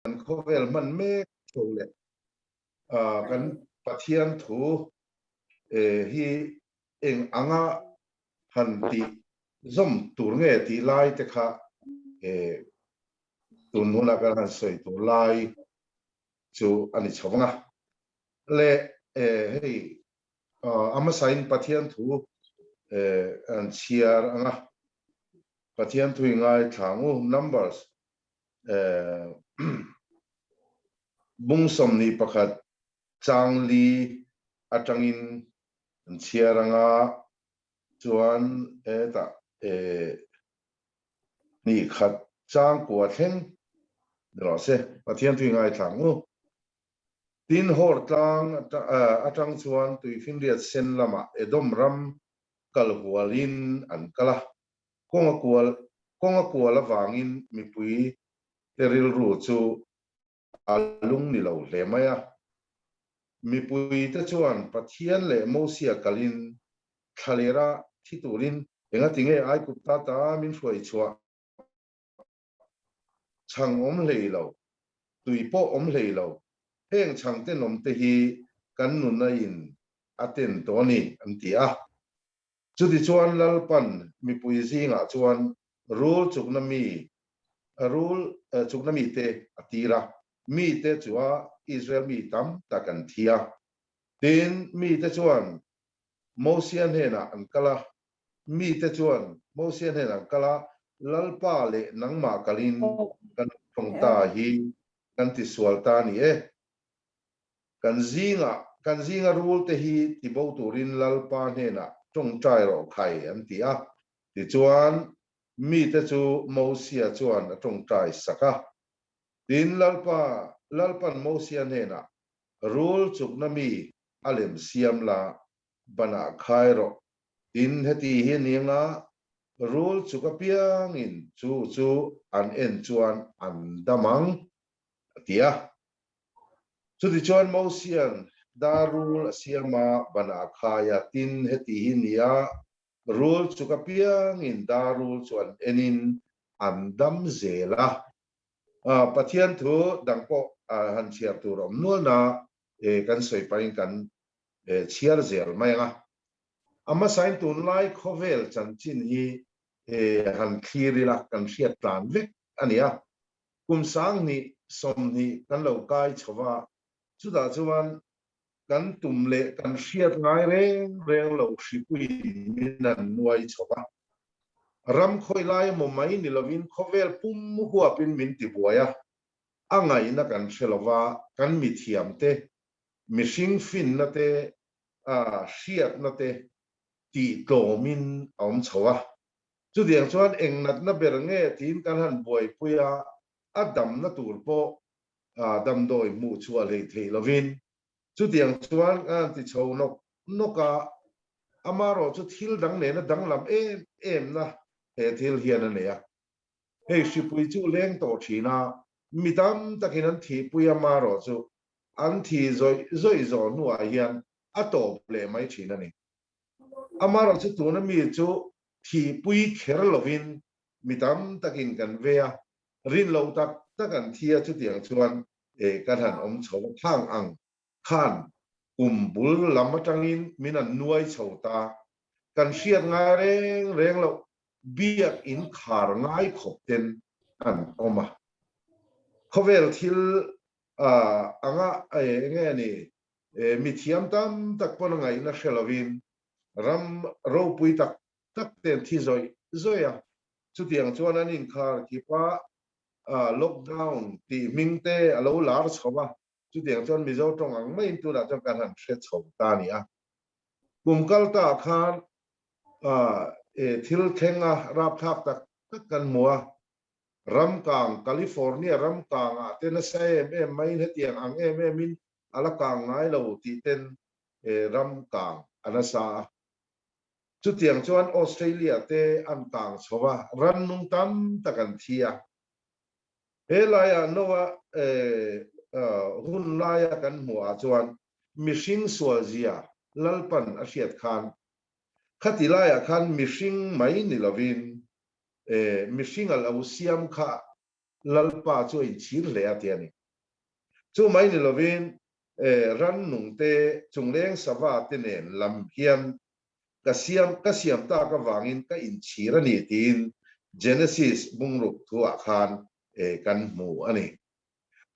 Kan khawvel hman mek tho leh kan Pathian thu hi eng anga han tih zawm tur nge tih lai te kha tun huna kan han sawi tur lai chu a ni chho vang a. Le hei a hmasain Pathian thu an chhiar ang a, Pathian thu i ngaithla ang u, Numbers Bung 21 chang li atangin an chhiar ang a, chuan hetah hnih khat chang kua thleng ni rawh se, Pathian tui ngaithla ang u. Tin, Hor tlang atang chuan Tuifinriat sen lamah Edom ram kal hualin an kal a. Kawng a kual kawng a kual avangin mipui te rilru chu a lung ni lo hle mai a. Mipui te chuan Pathian leh Mosia kalin thlalera thi turin engati nge Aigupta ta min hruai chhuah chhang awm hlei lo, tui pawh awm hlei lo, heng chhang tenawm te hi kan nuna in a ten tawh a ni an ti a. Chutichuan Lalpan mipui zingah chuan rul chukna mi, rul chukna mite a tir a, mite chu a Israel mi tam tak an thi a. Tin, mite chuan Mosia hnenah an kal a, mite chuan Mosia hnenah an kal a, Lalpa leh nangmah kalin kan tawng ta hi kan tisual ta a ni e. Kan zingah, kan zinga rul te hi tibo turin Lalpa hnenah tawngtai rawh khai an ti a. Tichuan, mite chu Mosia chuan a tawngtai sak a. Tin, Lalpa, Lalpan Mosia hnenah, Rul chukna mi a lem siam la, banah khai rawh. Tin, heti hi ni anga rul chuk apiangin chu chu an en chuan an dam ang, a ti a. Chutichuan Mosia'n dar rul a siam a, banah a khai a, tin, heti hi ni a, rul chuk apiangin dar rul chu an enin an dam zel a. Pathian thu dang pawh han chhiar tur a awm nual na, kan sawi pahin kan chhiar zel mai ang a. A hmasain tunlai khawvel chanchin hi han thlir ila kan hriat tlan vek a ni a. Kum 2000 20 kan lo kai chho va, chutah chuan kan tum leh kan hriat ngai reng reng lo hripuiin min an nuai chho va. Ram khawi lai emaw mai ni lovin khawvel pum huapin min tibuai a, a ngaihna kan hre lo va, kan mithiam te, mihring finna te, hriatna te tihtlawmin a awm chho a. Chutiang chuan eng natna ber nge tiin kan han buaipui a, a damna tur pawh damdawi hmuh chhuah hlei theih lovin chutiang chuan kan han ti chho nawk nawk a, amaherawh chu thil dang nena danglam em emna he thil hian a nei a. Hei hripui chu leng tawh thin a, mi tam takin an thihpui amaherawh chu an thi zawih zawih zawh hnuah hian a tawp leh mai thin a ni. Amaherawh chu tuna mi chu thihpui kher lovin mi tam takin kan ve a, rin lo tak tak an thi a, chutiang chuan kan han awm chho thang ang khan kum bul lam atangin min an nuai chho ta, kan hriat ngai reng reng loh biak in khar ngai khawp ten an awm a. Khawvel thil anga enge a ni Mithiam tam tak pawn a ngaihna hre lovin ram ropui tak tak te an thi zawih zawih a, chutiang chuan an inkhar kip a, lockdown tih hming te a lo lar chho a, chutiang chuan Mizo tawng ang maiin tunah chuan kan han hre chho ta a ni a. Kum kal ta khan thil thleng a rapthlak tak tak kan hmu a, Ramkang, California ramkang ah te nasa em em maiin hetiang ang em em in a la kang ngai lo tih ten ram kang a nasa a. Chutiang chuan Australia te an kang chho a, rannung tam tak an thi a. He laiah Noah hun laia kan hmuh ah chuan mihring sual zia Lalpan a hriat khan khati laiah khan mihring mai ni lovin mihring a lo siam kha. Lalpa chu a inchhir hle a ti a ni. Chu mai ni lovin rannung te, chungleng sava te nen lam hian ka siam ka siam tak avangin ka inchhir a ni tiin Genesis bungruk thuah khan kan hmu a ni.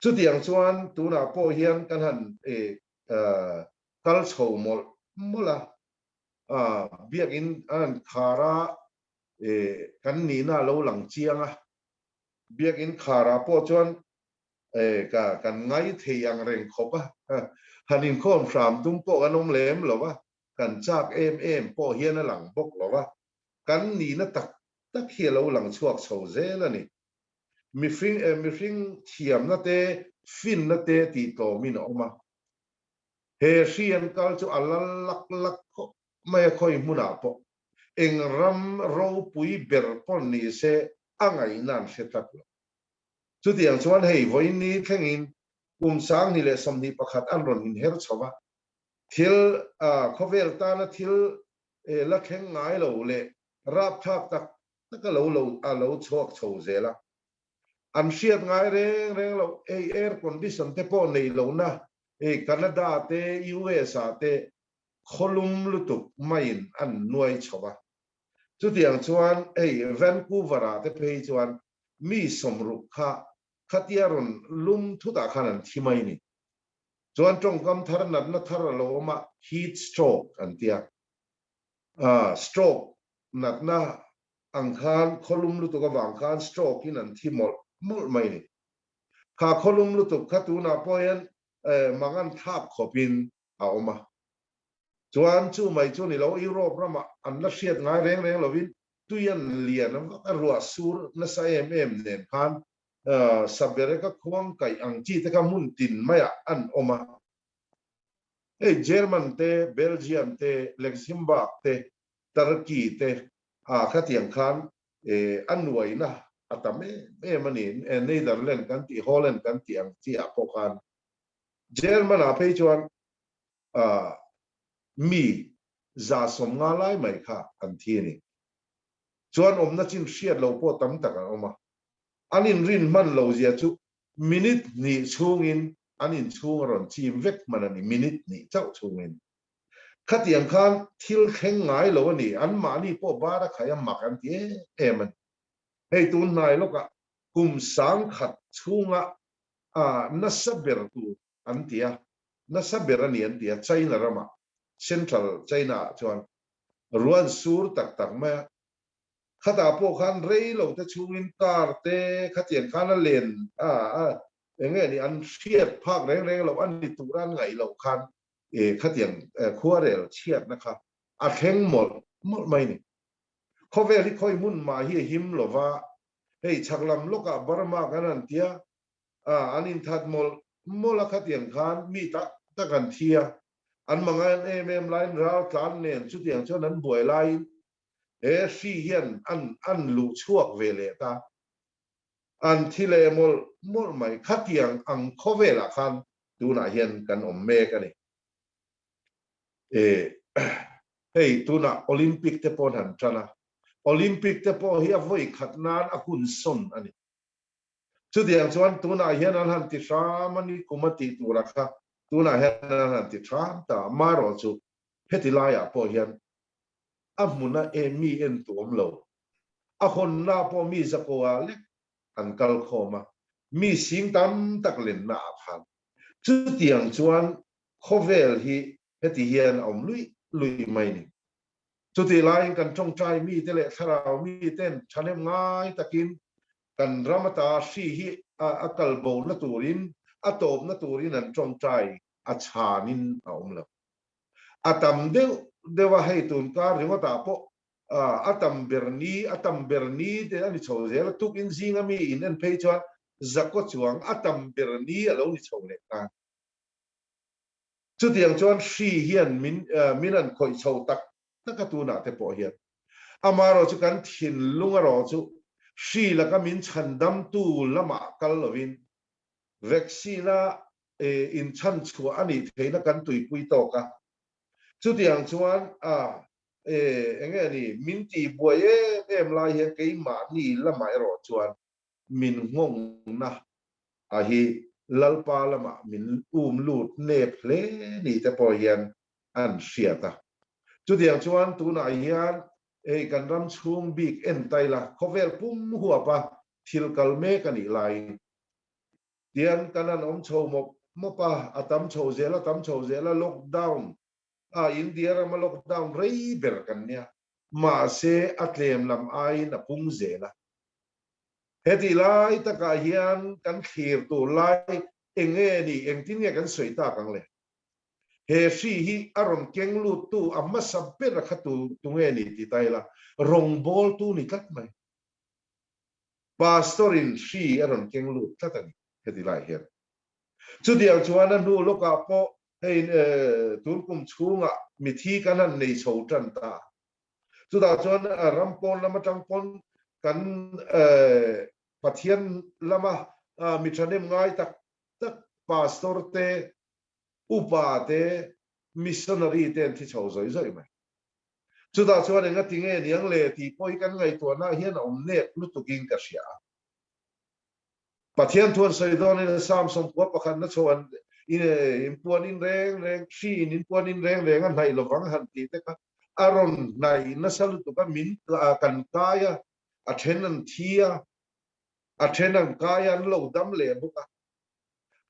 Chutiang chuan tunah pawh hian kan han kal chho mawlh mawlh a, biakin an han khar a, kan nihna a lo lang chiang a, biakin kharah pawh chuan ka kan ngai thei ang reng khawp a, han inkhawm hram tum pawh kan awm lem lo va, kan chak em em pawh hian a lang bawk lo va, kan nihna tak tak hi a lo lang chhuak chho zel a ni. Mihring mihring thiamna te, finna te tih tlawmin a awm a. He hri an kal chu a lal lak lak khawp mai a khawi hmunah pawh eng ram ropui ber pawn ni se a ngaihna an hre tlat lo. Chutiang chuan hei vawiin thlengin kum 2021 an rawn inher chho va, thil khawvel tana thil la thleng ngai lo leh rapthlak tak tak a lo lo a lo chhuak chho zel a. An hriat ngai reng reng lo, hei air condition te pawh nei lohna hei Canada te US ah te khawlum lutuk maiin an nuai chho va. Chutiang chuan hei Vancouver ah te phei chuan mi 60 kha khatia rawn lum thutah khan an thi mai ni. Chuan tawngkam thar natna thar a lo awm a, heat stroke an tia. Stroke natna ang khan khawlum lutuk avang khan stroke in an thi mawlh mawlh mai ni. Kha khawlum lutuk kha tunah pawh hian mangan thlak khawpin a awm a. Chuan chu mai chu ni lo, Europe ramah an la hriat ngai reng reng lovin tui an lian a vak a, ruah sur nasa em em nen khan Sabereka khuang kaih ang chi te kha hmun tin maiah an awm a. Hei German te, Belgium te, Luxembourg te, Turkey te ah khatiang khan a nuaina a tam em em a ni. Netherlands kan tih, Holland kan tih ang chi ah pawh khan German ah phei chuan mi 150 lai mai kha an thi a ni. Chuan awmna chin hriat lo pawh tam tak an awm a. An inrin hman lo zia chu minute hnih chhungin an inchhung a rawn chim vek hman a ni, minute hnih chauh chhungin. Khatiang khan thil thleng ngai lo a ni, anmahni pawh bar a khai a mak an ti em em a ni. Hei tun hnai lawkah kum 1000 chhunga nasa ber tur an ti a, nasa ber a ni an ti a, China ramah, Central China ah chuan ruan sur tak tak mai a, khatah pawh khan rei lo te chhungin car te khatiang khan a len a, a eng nge ni an hriat phak reng reng loh a ni tura an ngaih loh khan khatiang khuarel chhiatna kha a thleng mawlh mawlh mai ni. Khawvel hi khawi hmun mah hi a him lova, hei chhak lam lawkah Burma kan han tia, an inthat mawlh mawlh a khatiang khan mi tak tak an thi a, an mangan em em laiin ral tlan nen chutiang chuan an buai laiin he hri hian an an luh chhuak ve leh ta, an thi leh mawlh mawlh mai. Khatiang ang khawvelah khan tunah hian kan awm mek a ni. Hei tunah Olympic te pawh an han tan a, Olympic te pawh hi a vawi khat nan a hun sawn a ni. Chutiang chuan tunah hian an han ti hram a ni, kum a tih tura kha tunah hian an han ti hram ta. Amaherawh chu heti laiah pawh hian a hmuna e mi en tu awm lo, a hawnna pawh mi zakawah lek an kal khawm a, mi sing tam tak lenna ah khan. Chutiang chuan khawvel hi heti hian a awm luih luih mai ni. Chutih laiin kan tawngtai mite leh thlarau miten thahnem ngai takin kan ram ata hri hi a kal bona turin, a tawpna turin an tawngtai a chhanin a awm lo. A tam deuh deuh a, hei tun kar ringawtah pawh a tam ber ni, a tam ber ni te a ni chho zel a, tukin zinga mi in en phei chuan zakaw chuang a tam ber ni a lo ni chho leh ta. Chutiang chuan hri hian min min an khawih chho tak tak a tunah te pawh hian. Amaherawh chu kan thinlung erawh chu hri laka min chhandamtu lamah kal lovin vaccine-a inchhan chhuah a nih theihna kan tuipui tawk a. Chutiang chuan a eng nge ni min tihbuai em em lai hian keimahni lamah erawh chuan. min nghawngna a hi Lalpa lamah min um lut nep hle ni te pawh hian an hriat a. Chutiang chuan tunah hian hei kan ram chhung bik en ta ila khawvel pum huapa thil kal mek a nih laiin tian kan han awm chho mawp mawp a, a tam chho zel a tam chho zel a, lockdown a India rama lockdown rei ber kan nia, mahse a tlem lam aiin a pung zel a. Hetih lai takah hian kan thlir tur lai eng nge ni, engtin nge kan sawi tak ang le? He hri hi a rawn keng luttu a hmasa ber a kha tu tu nge ni ti ta ila, rawngbawltu ni tlat mai. Pastor in hri a rawn keng lut tlat a ni heti lai hian. Chutiang chuan a hnu lawkah pawh hei tun kum chhungah mithi kan han nei chho tan ta. Chutah chuan ram pawn lam atang pawn kan Pathian lama mi thahnem ngai tak tak pastor te, upa te, missionary te an thi chho zawih zawih mai. Chutah chuan engati nge niang le tih pawh hi kan ngaihtuahna hian a awm nep lutukin ka hria a. Pathian thu an sawi dawnin Psalm sawmkua pakhatna chho an inpuan in reng reng, hri in inpuan in reng reng a hnaih lovang han tih te kha a rawn hnaih nasa lutuk a, min kan kai a, a then an thi a, a then an kai a, an lo dam leh bawk a.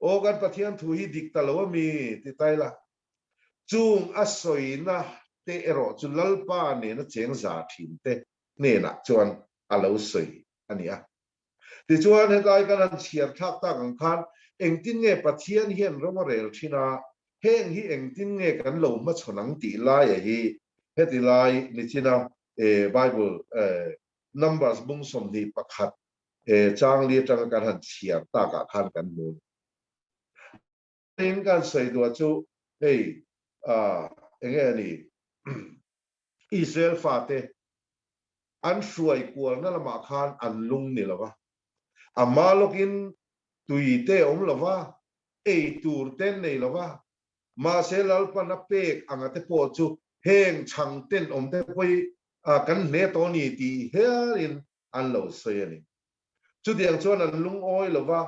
Aw kan Pathian thu hi dik ta lo a mi ti ta ila, chung a sawina te erawh chu Lalpa nena cheng za thin te hnenah chuan a lo sawi a ni a. Tichuan, hetlai kan han chhiar thlak tak ang khan engtin nge Pathian hian ram a rel thin a, heng hi engtin nge kan lo hmachhawn ang tih laia hi heti lai nichina Bible Numbers bung 21 changli atanga kan han chhiar takah khan kan hmu a ni. Tin kan sawi duah chu hei enge a ni Israel fate an hruai kualna lamah khan an lung ni lo va, a hma lawkin tui te awm lo va, ei tur te an nei lo va, mahse Lalpan a pek anga te pawh chu heng chhang ten awm te pawh hi kan hne tawh a ni tih hialin an lo sawi a ni. Chutiang chuan an lungawi lo va,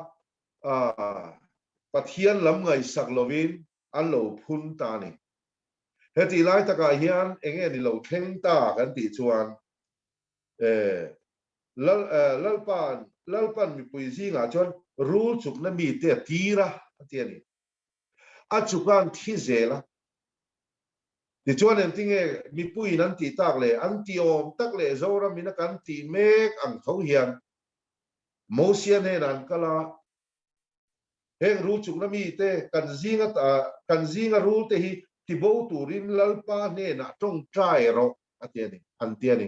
Pathian lam ngaihsak lovin an lo phun ta a ni. Hetih lai takah hian eng nge ni lo thleng ta kan tih chuan Lalpan Lalpan mipui zingah chuan rul chukna mite a tir a, a ti a ni. A chukan thi zel a. Tichuan engtinge mipuiin an tih tak leh an tih awm tak leh Zoramin a kan tih mek ang tho hian Mosia hnenah an kal a, Heng rul chukna mite kan zinga kan zinga rul te hi tibo turin Lalpa hnenah tawngtai rawh a ti a ni, an ti a ni.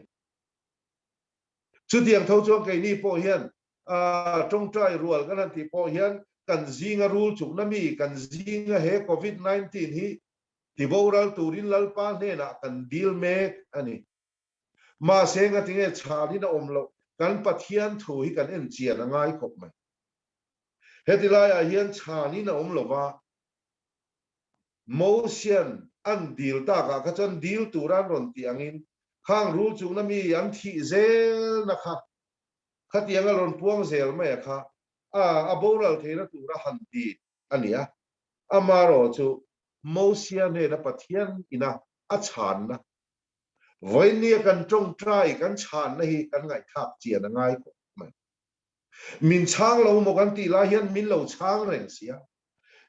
Chutiang tho chuan keini pawh hian tawngtai rual kan han tih pawh hian kan zinga rul chukna mi, kan zinga he Covid 19 hi tiboral turin Lalpa hnenah kan dil mek a ni. Mahse ngatinge chhanin a awm loh, kan Pathian thu hi kan enchian a ngai khawp mai. Heti laiah hian chhanin a awm lo va, Mosian an dil takah kha chuan dil tura an rawn tih angin khang rul chungna mi an thih zelna kha khatiang a rawn puang zel mai a kha a a boral theihna tura han dil a ni a. Amaherawhchu chu Mosia hnena Pathian ina a chhanna vawinia kan tawngtai kan chhanna hi kan ngaihthlak chian a ngai khawp mai. Min chhang lo maw kan tih lai hian min lo chhang reng si a.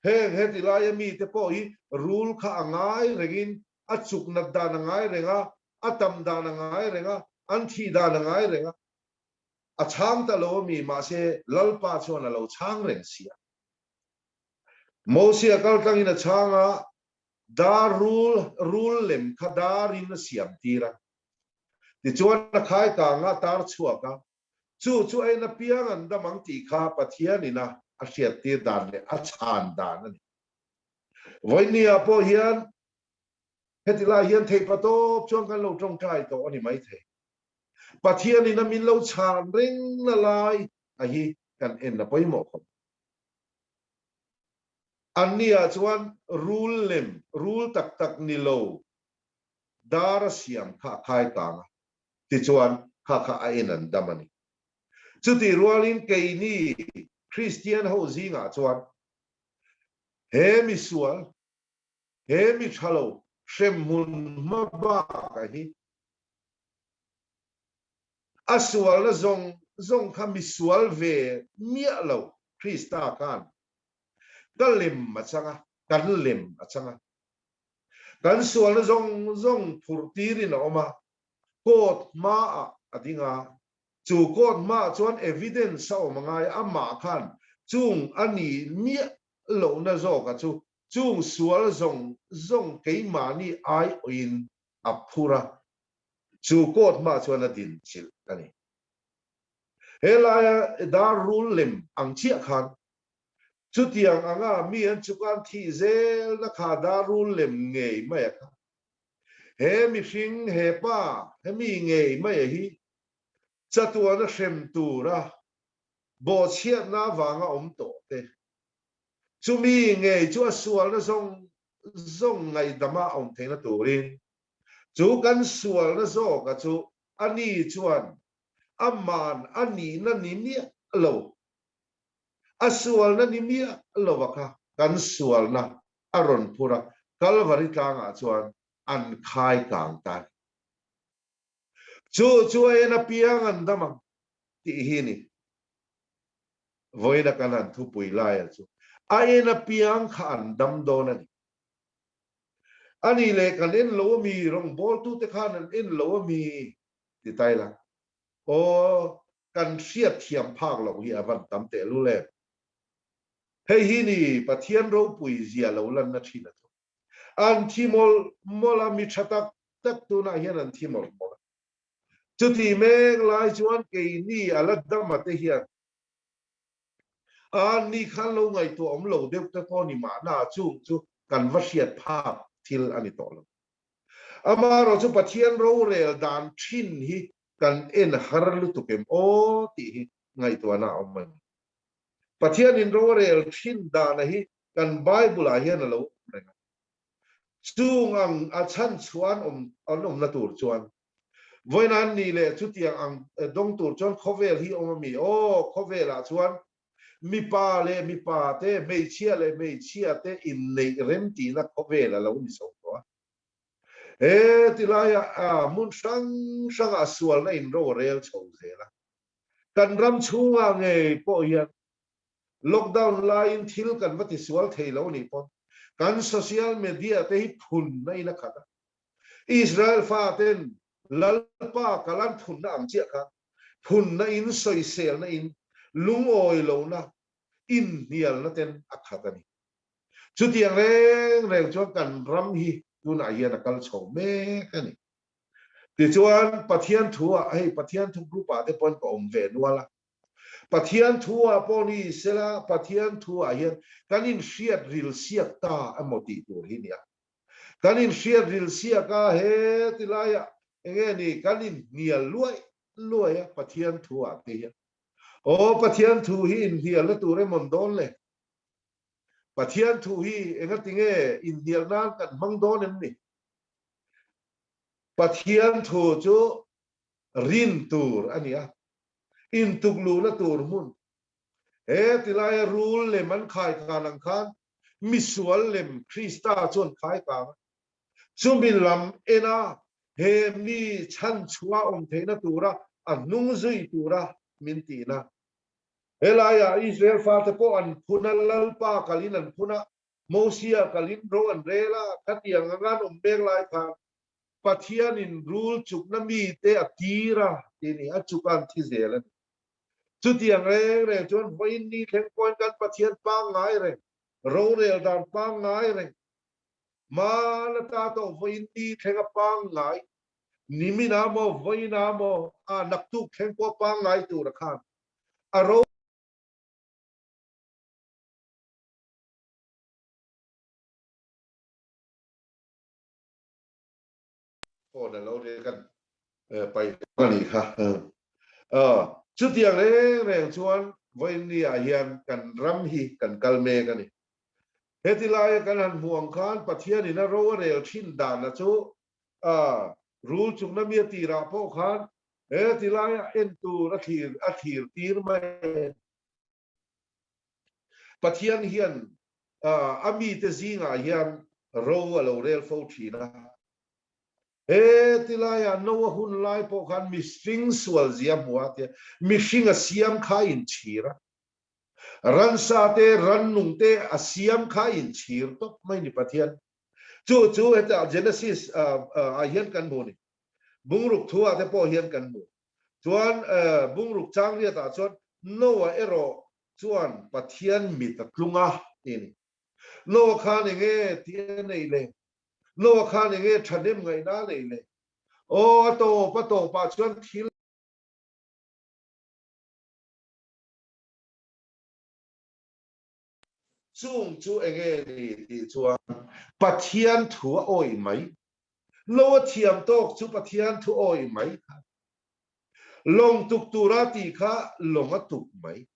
Heng heti laia mite pawh hi rul kha a ngai rengin a chuk nat dan a ngai reng a, a tam dan a ngai reng a, an thih dan a ngai reng a. A chhang ta lo a mi, mahse Lalpa chuan a lo chhang reng si a. Mosia kaltlangin a chhang a, dar rul, rul lem kha darin a siam tir a. Tichuan a khai kang a tar chhuak a, Chu chu en apiang an dam ang tih kha Pathianin a a hriattir dan leh a chhan dan a ni. Vawinia pawh hian heti lai hian theihpa tawp chuan kan lo tawngtai tawh a ni maithei. Pathianin a min lo chhan reng na lai a hi kan en a pawimawh khawp. Anni-ah chuan rul lem, rul tak tak ni lo dar a siam kha a khai kang a. Tichuan, kha kha a en an dam a ni. Chutih rualin keini Kristian ho zingah chuan he misual, he mi tha lo hremhmun hma bakah hi a sualna zawng zawng kha misual ve miah lo Krista khan ka lem a chang a, kan lem a chang a. Kan sualna zawng zawng phurh tirin a awm a, court hmaah a ding a, chu court hmaah chuan evidence a awm a ngai a, amah khan chung a nih miah lohna zawka chu chung sual zawng zawng keimahni aiawhin a phur a, chu court hmaah chuan a din chilh a ni. He laia dar rul lem ang chiah khan chutiang anga mi an chukan thih zelna kha dar rul lem ngei mai a kha. He mihring, he pa, he mi ngei mai a hi chatuana hrem tura bawhchhiatna avanga awm tawh te, chumi ngei chu a sualna zawng zawng ngaihdama a awm theihna turin chu kan sualna zawka chu ani chuan aman a nihna ni miah lo, a sualna ni miah lova kha kan sualna a rawn phur a, Kalvari tlangah chuan an khai kang ta a ni. Chu chu a en apiang an dam ang tih hi ni. Vawiina kan han thupui laia chu a en apiang kha an dam dawn a ni. A nih leh kan en lo a mi, rawngbawltute khan an en lo a mi ti ta ila, aw kan hriatthiam phak loh hi a van tam tehlul em. Hei hi ni Pathian ropui zia lo lanna thin a chu. An thi mawlh mawlh a, mi tha tak tak tunah hian an thi mawlh mawlh a. Chuti mek lai chuan keini a la dam a te hian an ni khan lo ngaihtuah awm lo deuh te pawh ni mahna chung chu kan va hriat phak thil a ni tawh lo. Amaherawhchu Pathian rorel dan thin hi kan en har lutuk em aw tih hi ngaihtuahna a awm a ni. Pathianin rorel thin dana hi kan Bible-ah hian a lo awm reng a. Chung ang a chhan chhuah an awm an awmna tur chuan vawiin an nih leh chutiang ang dawng tur chuan khawvel hi awm a mi? Aw, khawvelah chuan mipa leh mipa te, hmeichhia leh hmeichhia te inneih rem tihna khawvel a lo ni chho tawh a. He tilaiah hmun hrang hrangah sualna inro a rel chho zel a. Kan ram chhungah ngei pawh hian lockdown laiin thil kan va tisual thei lo nih pawn kan social media te hi phunna in a khat a. Israel faten Lalpa kal an phunna ang chiah khan phunna in sawiselna in lungawi lohna inhnialna ten a khat a ni. Chutiang reng reng chuan kan ram hi tunah hian a kal chho mek a ni. Tichuan Pathian thu ah hei Pathian thu group ah te pawn ka awm ve nual a. Pathian thu ah pawh ni sela Pathian thu ah hian kan inhriat ril siak ta emaw tih tur hi nia. Kan inhriat ril siak a he ti laiah enge ni kan inhnial luai luai a Pathian thu ah te hian. Aw Pathian thu hi inhnialna tur emawn dawn le? Pathian thu hi engatinge inhnial nan kan hmang dawn em ni? Pathian thu chu rin tur a ni a, intukluhna tur hmun. He tilaia rul lem an khai khan ang khan misual lem Krista chuan khai kang a. Chumi lam ena he mi chhanchhuah awm theihna tura a hnung zui tura min tihna. Helaiah Israel fate pawh an phun a, Lalpa kalin an phun a, Mosia kalin ro an rel a, khatiang anga an awm mek lai khan Pathianin rul chukna mite a tir a ti ni, a chuk a an thi zel a ni. Chutiang reng reng chuan vawiin ni thleng pawhin kan Pathian pangngai reng, rorel dan pangngai reng, hman ata tawh vawiin ni thleng a pangngai, nimin ah maw, vawiin ah maw, a naktuk thleng pawh pangngai tur a khan a ro. Phone a lo ri kan paih a nih kha. Chutiang reng reng chuan vawiin ni ah hian kan ram hi kan kal mek a ni. Heti laia kan han hmuh ang khan Pathianin a ro a rel thin dana chu rul chungna mi a tirah pawh khan He ti laiah en tur a thlir a thlir tir mai a. Pathian hian a mite zingah hian ro a lo rel fo thin a. He ti laiah Noa hun lai pawh khan mihring sual zia hmu a tia mihring a siam kha a inchhir a. Ransa te, rannung te a siam kha a inchhir tawp mai ni Pathian. Chu chu hetah Genesis ah hian kan hmu a ni. Bungruk thu ah te pawh hian kan hmu. Chuan bungruk chang riat ah chuan Noah erawh chuan Pathian mit a tlung a ti a ni. Noah khan enge tih a nei le? Noah khan enge thahnem ngaihna a nei le? Aw a tawp a tawp ah chuan thil Chung chu enge ni tih chuan Pathian thu a awih mai. Lo a thiam tawk chu Pathian thu awih mai kha. Lawng tuk tura tih kha lawng a tuk mai.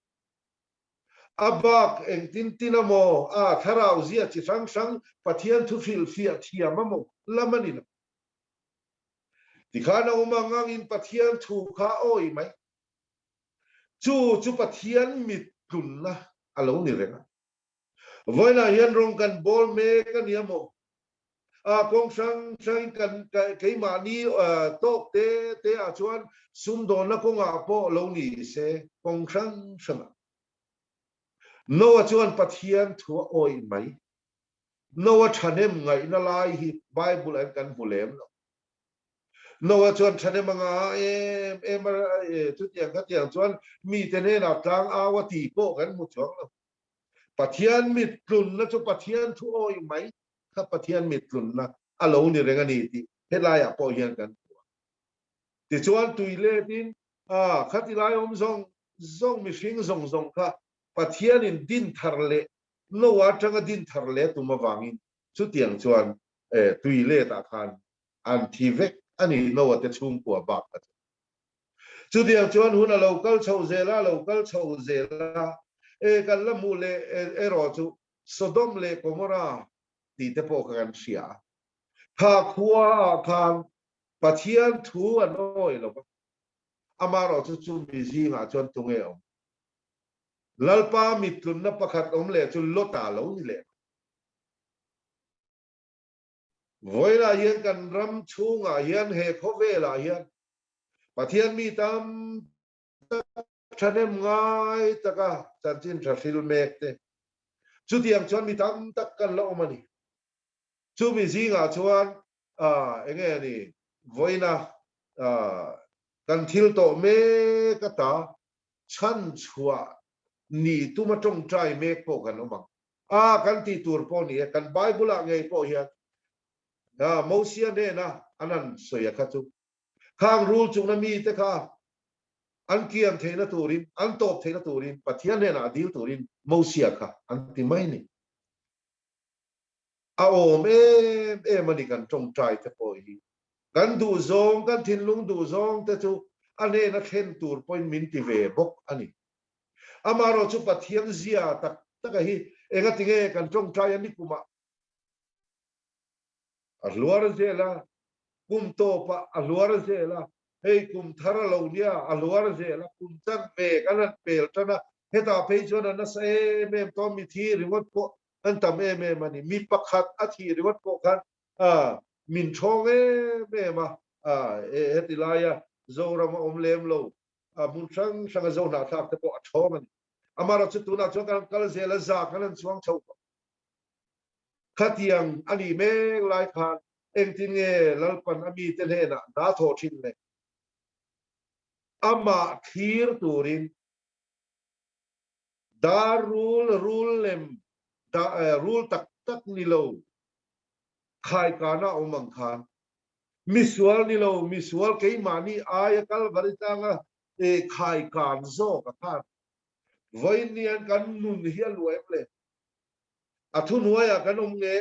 A bak engtin tin a maw, a thlarau zia chi hrang hrang Pathian thu hrilhfiah thiam a maw lam a ni lo. Tikhan a awm ang angin Pathian thu kha a awih mai. Chu chu Pathian mit tlunna a lo ni reng a. Vawiinah hian rawng kan bawl mek a nia maw? A kawng hrang hrangin kan keimahni tawk te te ah chuan sumdawnna kawngah pawh lo ni se kawng hrang hrangah. Noah chuan Pathian thu a awih mai. Noah thahnem ngaihna lai hi Bible ah hian kan hmu lem lo. Noah chuan thahnem a ngah em em a, chutiang khatiang chuan mite hnenah tlang au a ti pawh kan hmu chuang lo. Pathian mit tlunna chu Pathian thu awih mai kha Pathian mit tlunna a lo ni reng a ni tih helaiah pawh hian kan hmu a. Tichuan tui letin khati lai awm zawng zawng mihring zawng zawng kha Pathianin din thar leh Noah atanga din thar leh tum avangin chutiang chuan tui letah khan an thi vek a ni Noah te chhungkua bak kha chu. Chutiang chuan hun a lo kal chho zel a, a lo kal chho zel a, e kan la hmuh leh erawh chu Sodom leh Gomorrah tih te pawh kha kan hria a. Kha khua ah khan Pathian thu an awi lo va, amaherawh chu chumi zingah chuan tunge awm? Lalpa mittlunna pakhat awm leh chu Lota lo ni leh. Vawilah hian kan ram chhungah hian he khawvelah hian Pathian mi tam tak thahnem ngai taka chanchin tha hril mek te chutiang chuan mi tam tak kan la awm a ni. Chumi zingah chuan enge ni vawiina kan thil tawh mek ata chhanchhuah ni tuma tawngtai mek pawh kan awm ang. A, kan tih tur pawh ni e, kan Bible ah ngei pawh hian Mosia hnena an han sawi a kha chu, khang rul chungna mite kha an kiam theihna turin, an tawp theihna turin Pathian hnenah a dil turin Mosia kha an ti mai ni. A awm em em a ni kan tawngtai te pawh hi. Kan duhzawng, kan thinlung duhzawng te chu a hnena thlen tur pawhin min ti ve bawk a ni. Amaherawh chu Pathian zia tak taka hi engati nge kan tawngtai a ni kumah a hluar zel a, kum tawpah a hluar zel a, hei kum thar a lo nia a hluar zel a, kum chan ve kan han pel tan a, hetah phei chuan a nasa em em tawh a, mi thi ringawt pawh an tam em em a ni. Mi pakhat a thih ringawt pawh khan min thawng em em a, heti laia Zoram a awm lem lo a hmun hrang hranga zo hnahthlak te pawh a thawng a ni. Amaherawh chu tunah chuan kan kal zel a, za kan han chuang chho tawh. Khatiang a nih mek lai khan engtin nge Lalpan a mite hnenah hna thawh thin le? Amah thlir turin dar rul, rul lem, rul tak tak ni lo khaikana awm ang khan Misual ni lo, misual keimahni aia Kalvari tlanga khai kan zawk a khan vawiin hian kan nun hi a luah em le? A thuhnuaiah kan awm nge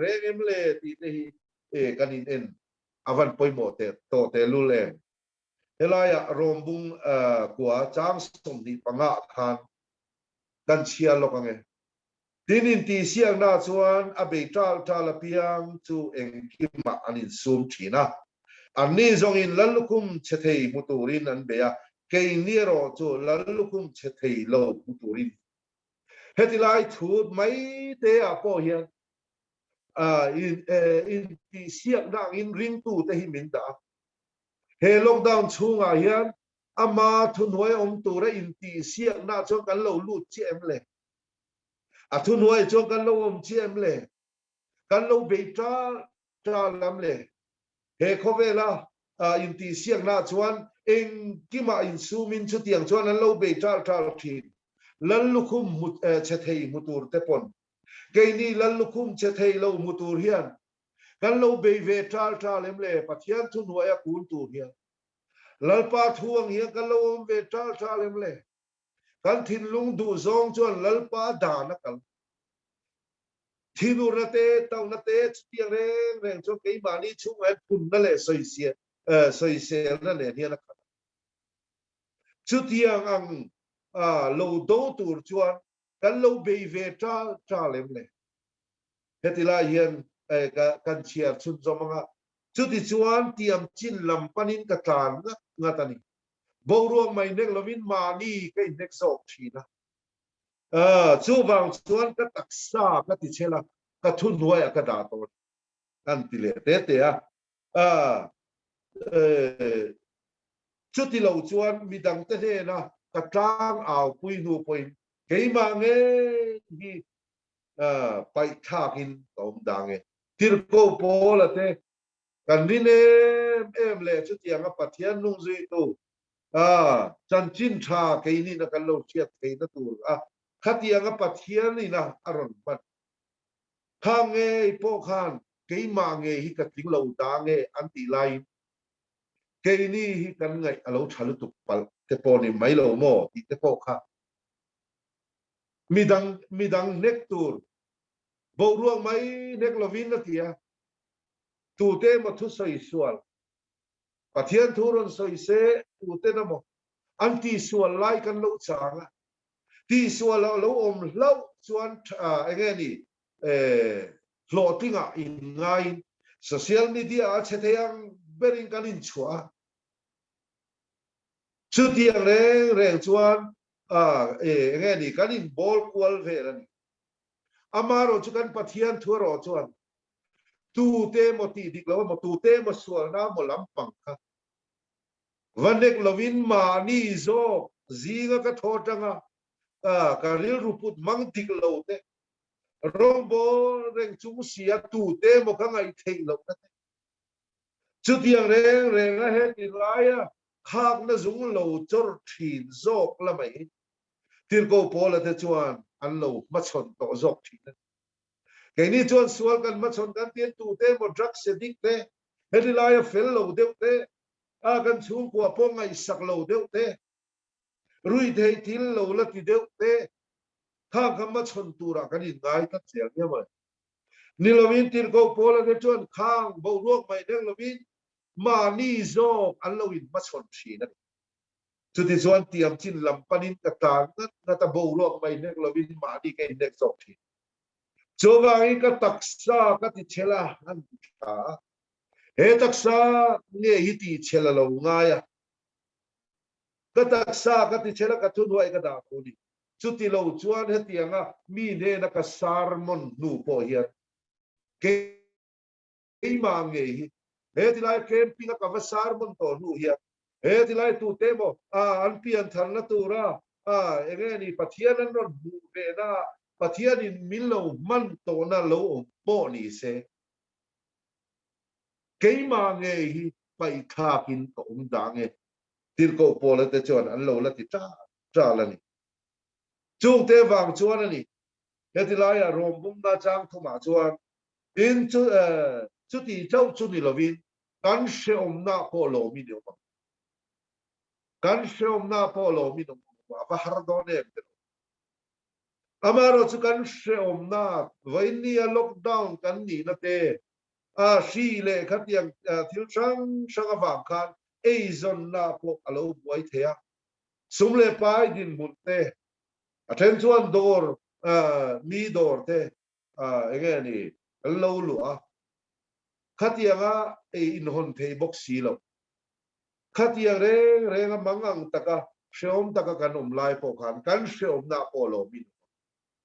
reng em le tih te hi kan in en a van pawimawh teh tawh tehlul em? Helaiah Rawmbung kua chang 25 ah khan kan chhia lawk ange. Tin, intihsiakna chuan a bei ṭal ṭal apiang chu engkimah an insum ṭhin a. Anni zawngin Lallukhum chhe thei hmu turin an bei a, keini erawh chu Lallukhum chhe thei lo hmu turin. Heti lai thu mai te ah pawh hian intihsiakna angin ringtute hi min dah a. He lockdown chhungah hian ama thuhnuai awm tura intihsiakna chuan kan lo lut chiah em le? A thuhnuai chuan kan lo awm chiah em le? Kan lo bei ṭal ṭal lam le? He khawvela intihsiakna chuan engkimah insumin chutiang chuan an lo bei ṭal ṭal ṭhin. Lal lukhum chhe thei hmu tur te pawn keini lal lukhum chhe thei lo hmu tur hian kan lo bei ve ṭal ṭal em le? Pathian thuhnuaia kun tur hian Lalpa thu ang hian kan lo awm ve ṭal ṭal em le? Kan thinlung duh zawng chuan Lalpa dan a kal. Thinurna te, tauhna te chutiang reng reng chuan keimahni chhungah hian phunna leh sawiselna nen hian a khat a. Chutiang ang lo do tur chuan kan lo bei ve ṭal ṭal em le? Heti lai hian kan chhiar chhunzawm anga chutichuan tiam chin lam panin ka tlan ngat ngat a ni. Boruak mai hnek lovin mahni ka inhnek zawk thin a. Chuvang chuan ka taksa ka ti chhel a, ka thuhnuaiah ka dah tawh a ni, an ti leh te te a. Chuti lo chuan midangte hnena ka tlang aupui hnu pawhin keimah ngei hi paihthlakin ka awm dang e. Tirhkoh Paula te Kan rin em em leh chutianga Pathian nung zuitu a chanchin tha keinin a kan lo hriat theihna tur a khatianga Pathian ina a rawn hman kha ngei pawh khan keimah ngei hi ka tling lo ta nge an tih laiin keini hi kan ngaih a lo tha lutuk palh te pawh ni mai lo maw tih te pawh kha midang midang hnek tur boruak mai hnek lovin a ti a. Tute emaw thu sawi sual, Pathian thu rawn sawi se tuten emaw an tihsual lai kan lo chang a, tihsual a lo awm hlauh chuan enge ni hlawhtlingah inngaiin social media a chhe thei ang berin kan inchhuah a. Chutiang reng reng chuan enge ni kan inbawl kual vel a ni. Amaherawhchu chu kan Pathian thu erawh chuan Tute emaw tih dik lo emaw, tute emaw sualna emaw lampang kha va nek lovin mahni zawk zinga ka thaw atanga ka rilru put hmang dik lo te, rawngbawl reng chung si a tute emaw ka ngaih theih lohna te, chutiang reng renga heti laia khakna zung lo chawr thin zawk lamah hi Tirhkoh Paula te chuan an lo hmachhawn tawh zawk thin a ni. Keini chuan sual kan hmachhawn kan tiin tute emaw drugs addict te, heti laia fel lo deuh te, a kan chhungkua pawh ngaihsak lo deuh te, ruihtheih thil lo la ti deuh te, khang kha hmachhawn turah kan inngai tlat zel nia mawle. Ni lovin Tirhkoh Paula te chuan khang boruak mai nek lovin mahni zawk an lo inhmachhawn thin a ni. Chutichuan tiam chin lam panin ka tlan ngat ngat a, boruak mai nek lovin mahni ka innek zawk thin. Chuvangin ka taksa ka ti chhel a, an ti tha a. He taksa nge hi ti chhel a lo ngai a. Ka taksa ka ti chhel a, ka thuhnuai ka dah tawh a ni. Chuti lo chuan hetianga mi hnena ka sermon hnu pawh hian kei Keimah ngei hi he tilai camping a ka va sermon tawh hnu hian he tilai tute emaw an piantharna tura enge ni Pathian an rawn hmuh ve na Pathian in min lo hman tawhna lo awm pawh ni se keimah ngei hi paihthlak in ka awm dang e Tirhkoh Paula te chuan an lo la ti ṭal ṭal a ni. Chungte vang chuan a ni heti laia Rom bumna chang thumah chuan Tin, chuti chauh chu ni lovin kan hrehawmna pawh lawmin i awm ang. Kan hrehawmna pawh lawmin awm ang. A va har dawn em te lo. Amaherawh chu kan hrehawmna vawinia lockdown kan nihna te, a hri leh khatiang thil hrang hrang avang khan eizawnna pawh a lo buai thei a. Sum leh pai dinhmun te, a then chuan dawr, mi dawr te enge ni kan lo luah a. Khatianga ei inhawn thei bawk si lo. Khatiang reng renga mangang taka hrehawm taka kan awm lai pawh khan kan hrehawmna pawh lawmin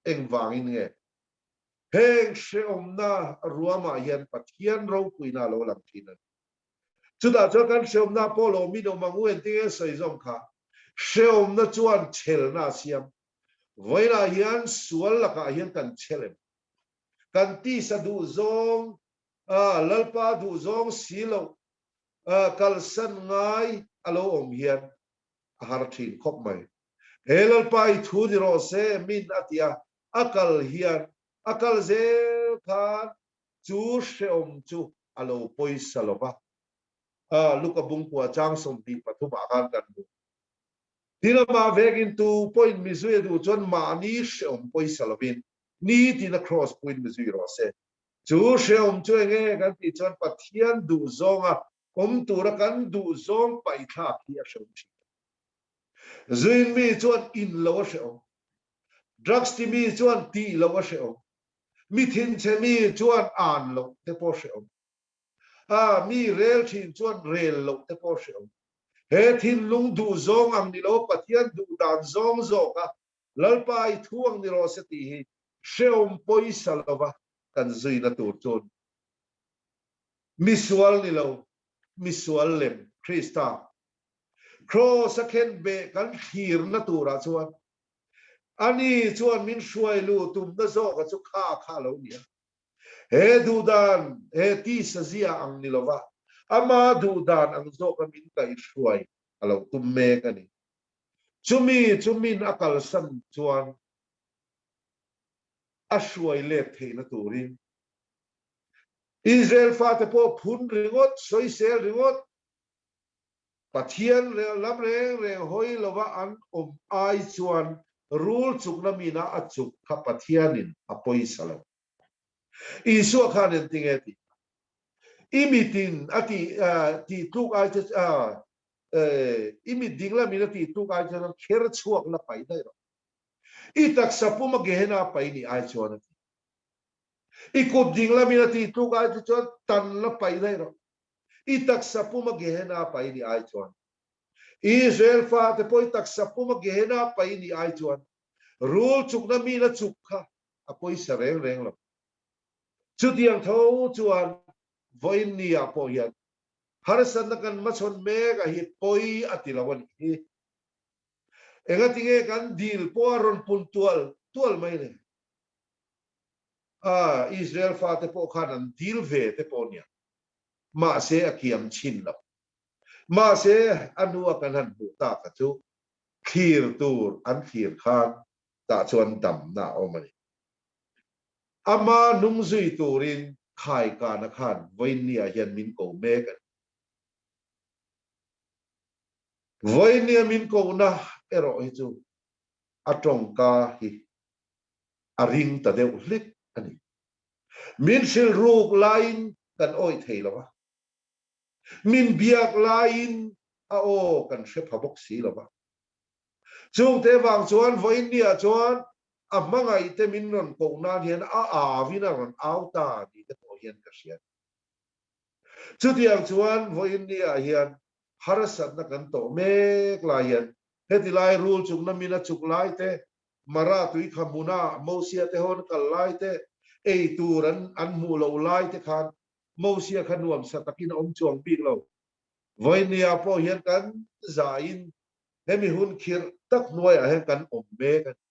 engvangin nge heng hrehawmna ruamah hian Pathian ropuina a lo lang thin a ni. Chutah chuan kan hrehawmna pawh lawmin awm ang u engtinge sawi zawm kha hrehawmna chuan chhelna a siam. Vawiinah hian sual lakah hian kan chhel em? Kan tisa duhzawng, Lalpa duhzawng si loh kalsan ngai a lo awm hian a har thin khawp mai. He Lalpa i thu ni rawh se min a ti a, a kal hian a kal zel khan chu hrehawm chu a lo pawisa lo va. Luka bungkua chang 23 ah khan kan hmu. Tin amah vekin tu pawhin mi zui a duh chuan mahni hrehawm pawisa lovin nitin a kraws puin mi zui rawh se. Chu hrehawm chu enge kan tih chuan Pathian duhzawnga awm tura kan duhzawng paihthlak hi a hrehawm thin. Zuin mi chuan in lo a hrehawm. Drugs ti mi chuan tih lo a hrehawm. Mi thinchhe mi chuan an loh te pawh hrehawm. A mi rel thin chuan rel loh te pawh hrehawm. He thinlung duhzawng ang ni lo Pathian duh dan zawng zawka Lalpa i thu ang ni rawh se tih hi hrehawm pawisa lova kan zuina tur chuan misual ni lo, misual lem Krista Kraws a khen beh kan thlirna turah chuan ani chuan min hruai luh tumna zawka chu kha kha a lo ni a. He duhdan, he tisa zia ang ni lova ama duhdan ang zawka min kaihhruai a lo tum mek a ni. Chumi chu min a kalsan chuan a hruai let theihna turin Israel fate pawh phun ringawt, sawisel ringawt, Pathian lam reng reng hawi lova an awm ai chuan rul chukna mina a chuk kha Pathianin a pawisa lo. Isua khan engtinge tih? I mitin a tih tih tluk ai chu I mit ding lamin a tih tluk ai chuan kher chhuak la paih daih rawh. I taksa puma Gehenna paih nih ai chuan a ti. I kut ding lamin a tih tluk ai chu chuan tan la paih daih rawh. I taksa puma Gehenna paih nih ai chuan. Israel fate pawh i taksa puma Gehenna paih nih ai chuan rul chukna min a chuk kha a pawisa reng reng lo. Chutiang tho chuan vawiin ni ah pawh hian Harsatna kan hmachhawn mek a hi pawi a ti lo a nih hi. Engatinge kan dil pawh a rawn pun tual tual mai le? A, Israel fate pawh khan an dil ve te pawh nia. Mahse a kiam chhin lo. Mahse a hnua kan han hmuh tak a chu thlir tur an thlir khan tah chuan damna a awm a ni. Ama hnung zui turin khaikana khan vawiinniah hian min ko mek a ni. Vawiinnia min kohna erawh hi chu a tawngka hi a ring ta deuh hlik a ni. Min hrilh ruk laiin kan awih thei lo a, min biak laiin a aw kan hre pha bawk si lo va. Chungte vang chuan vawiinniah chuan a hmangaih te min rawn koh nan hian a au in a rawn au ta tih te pawh hian ka hria. Chutiang chuan vawiin ni ah hian harsatna kan tawh mek lai hian heti lai rul chungna min a chuk lai te, Mara tui kha hmuna Mosia te hawn kal lai te, ei tur an an hmuh loh lai te khan Mosia kha nuamsa takin a awm chuang bik lo. Vawiin ni ah pawh hian kan zaiin hemi hun khirh tak hnuaiah hian kan awm mek a ni.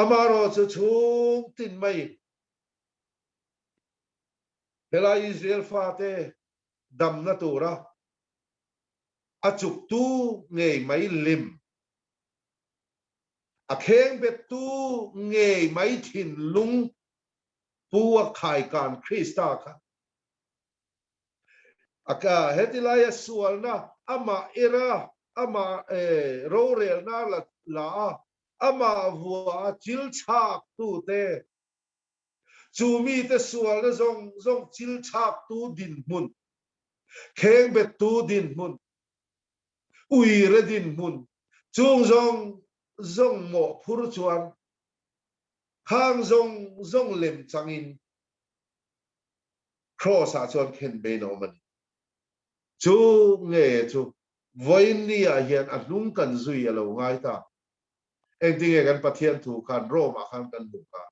Amaherawh chu chhung tin mai helai Israel fate damna tura a chuktu ngei mai lim, a khengbettu ngei mai thinlung pu a khaikan Krista kha A heti laia sualna amah era, amah rorelna la la a, amah vua a chil chhaktute, chu mite sualna zawng zawng chil chhaktu dinhmun, khengbettu dinhmun, uire dinhmun, chung zawng zawng mawhphur chuan khang zawng zawng lem changin. Kraws-ah chuan khen bein a awm a ni. Chu nge chu vawiin ni-ah hian a hnung kan zui a lo ngai ta. Engtinge kan Pathian thu khan Rome-ah khan kan hmuh kha?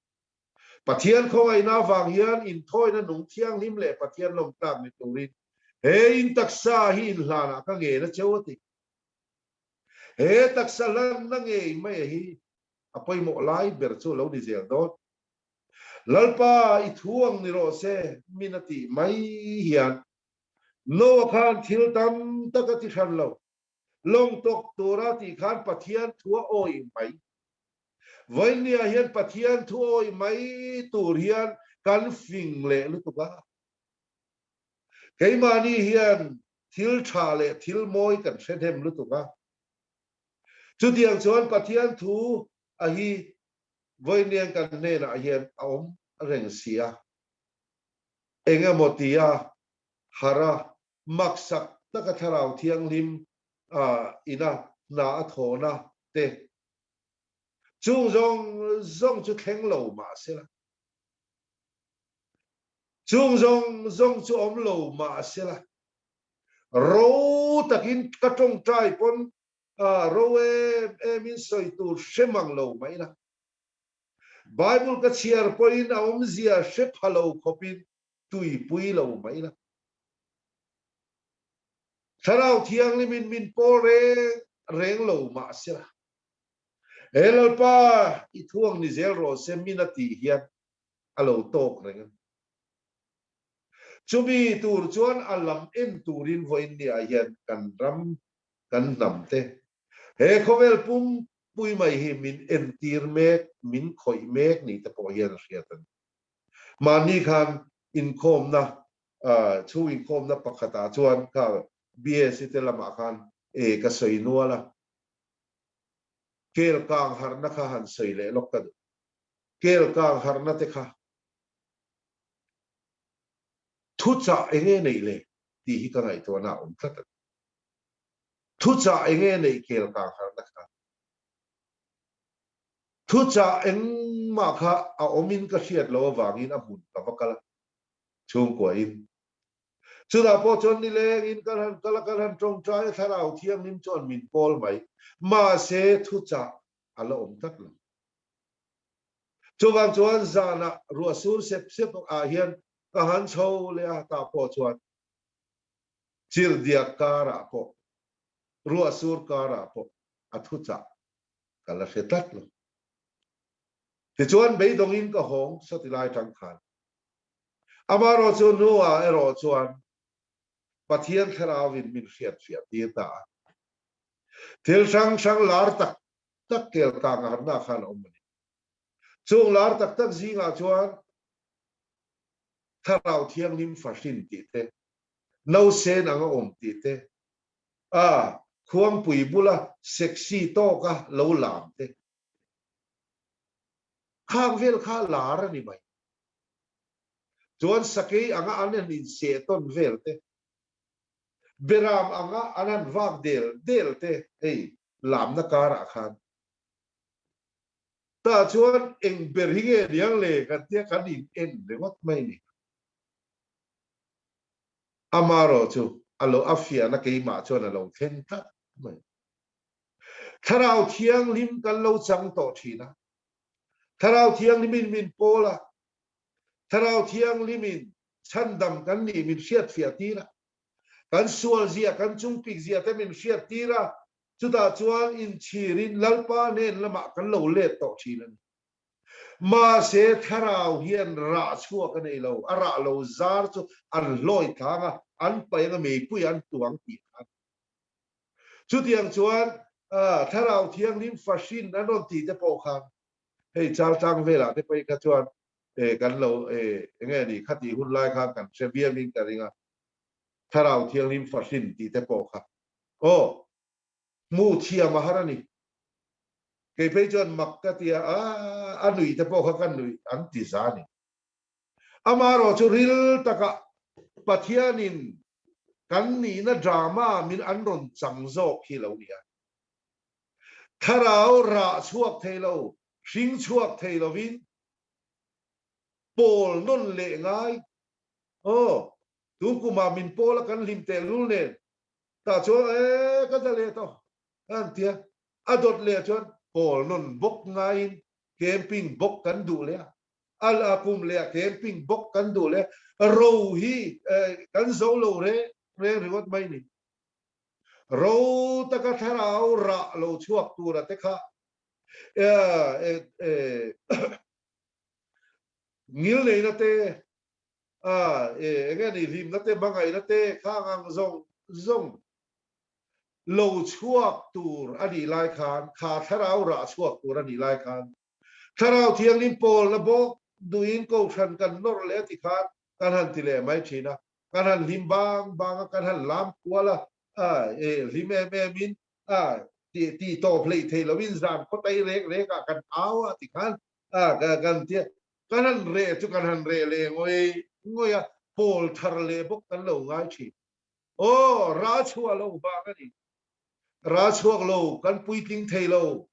Pathian khawngaihna avang hian inthawina nung thianghlim leh Pathian lawmtlak ni turin he in taksa hi inhlanah ka ngen a cheu a ti. He taksa hlanna ngei mai hi a pawimawh lai ber chu lo ni zel dawn. Lalpa i thu ang ni rawh se min a tih mai hian Noah khan thil tam tak a ti hran lo. Lawng tawk tura tih khan Pathian thu a awih mai. Vawinia hian Pathian thu awih mai tur hian kan fing leh lutuk a. Keimahni hian thil tha leh thil mawi kan hre hnem lutuk a. Chutiang chuan Pathian thu a hi vawinia kan hnenah hian a awm reng si a. Eng emaw tia harh a, maksak taka Thlarau Thianghlim ina hna a thawhna te chung zawng zawng chu thleng lo mah sela, chung zawng zawng chu awm lo mah sela, ro takin ka tawngtai pawn ro em emin sawi tur hre mang lo mai la. Bible ka chhiar pawhin a awmzia hre pha lo khawpin tuipui lo mai la. Thlarau Thianghlimin min pawl reng reng lo mah sela, He Lalpa i thuang ni zel rawh se min a tih hian a lo tawk reng a ni. Chumi tur chuan a lam en turin vawiin niah hian kan ram, kan hnam te, he khawvel pumpui mai hi min entir mek, min khawih mek ni te pawh hian a hriat a ni. Mahni khan inkhawmna, chhung inkhawmna pakhatah chuan kha BSc te lamah khan e ka sawi nual a, kel kang harhna kha han sawi leh lawk ka duh. Kel kang harhna te kha thuchah enge neih le tih hi ka ngaihtuahna a awm tlat a ni. Thuchah enge neih kel kang harhna kha? Thuchah engmah kha a awmin ka hriat loh avangin a hmun ka va kal a, chhungkuahin. Chutah pawh chuan nilengin kan han kal a, kan han tawngtai a, Thlarau Thianghlim chuan min pawl mai. Mahse, thuchah a la awm tlat lo. Chuvang chuan zanah ruah sur sep sep ah hian ka han chho leh a, tah pawh chuan chirhdiak karah pawh, ruah sur karah pawh a thuchah ka la hre tlat lo. Tichuan beidawngin ka hawng sawti lai tang khan. Amaherawh chu Noah erawh chuan Pathian thlarauin min hriatfiah tir ta a. Thil hrang hrang lar tak tak kel kang a harna khan a awm a ni. Chung lar tak tak zingah chuan Thlarau Thianghlim fahrin tih te, nausen anga awm tih te, A khuangpui bula sexy tawka lo lam te khang vel kha lar a ni mai. Chuan sakei anga an han inseh tawn vel te, beram anga an han vak del del te hei lamna karah khan tah chuan eng ber hi nge niang le kan tia kan in en ringawt mai ni. Amarawh chu a lo a fiahna keimah chuan a lo thleng tlat mai. Thlarau Thianghlim kan lo chang tawh thin a, Thlarau Thianghlimin min pawl a, Thlarau Thianghlimin chhandam kan nih min hriatfiah tir a, kan sualzia, kan chungpikzia te min hriat tir a, chutah chuan inchhirin Lalpa hnen lamah kan lo let tawh thin a ni. Mahse, thlarau hian rah chhuak a nei lo, a rah lo zar chu an hlawi tlang a, an paih anga meipui an tuang tih kha a ni. Chutiang chuan Thlarau Thianghlim fahrin an rawn tih te pawh khan hei Chaltlang velah te pawhin kha chuan kan lo enge a nih kha tih hun lai khan kan hre viauin ka ring a, Thlarau Thianghlim fahrin tih te pawh kha aw hmuh thiam a har a ni. Kei phei chuan mak ka ti a, a nuih te pawh kha ka nuih an ti za a ni. Amaherawh chu ril takah Pathianin kan nihna drama min an rawn chang zawk hi lo ni a. Thlarau rah chhuak thei lo, hring chhuak thei lovin pawl nawn leh ngai. Aw, tun kumah min pawl a kan hlim tehlul nen tah chuan e ka za leh tawh a han ti a. A dawt leh chuan pawl nawn bawk ngaiin camping bawk kan duh leh a. A kum leh ah camping bawk kan duh leh a. Ro hi kan zo lo reng reng ringawt mai ni. Ro taka thlarau rah lo chhuak tura te kha ngil neina te, eng nge ni hlimna te, hmangaihna te khang ang zawng zawng lo chhuak tur a nih lai khan, kha thlarau rah chhuak tur a nih lai khan, Thlarau Thianghlim pawlna bawk duhin Kohhran kan nawrh leh a ti khan kan han ti leh mai thin a, kan han hlim bang bang a, kan han lam kual a, hlim em em in tih tih tawp hleih theih loin zan khaw tai rek rek ah kan au a ti khan kan ti a, kan han reh chu kan han reh leh ngawih ngawih a, pawl thar leh bawk kan lo ngai thin. Aw, ra chhuah lo vang a ni. Ra chhuak lo, kan puitling thei lo.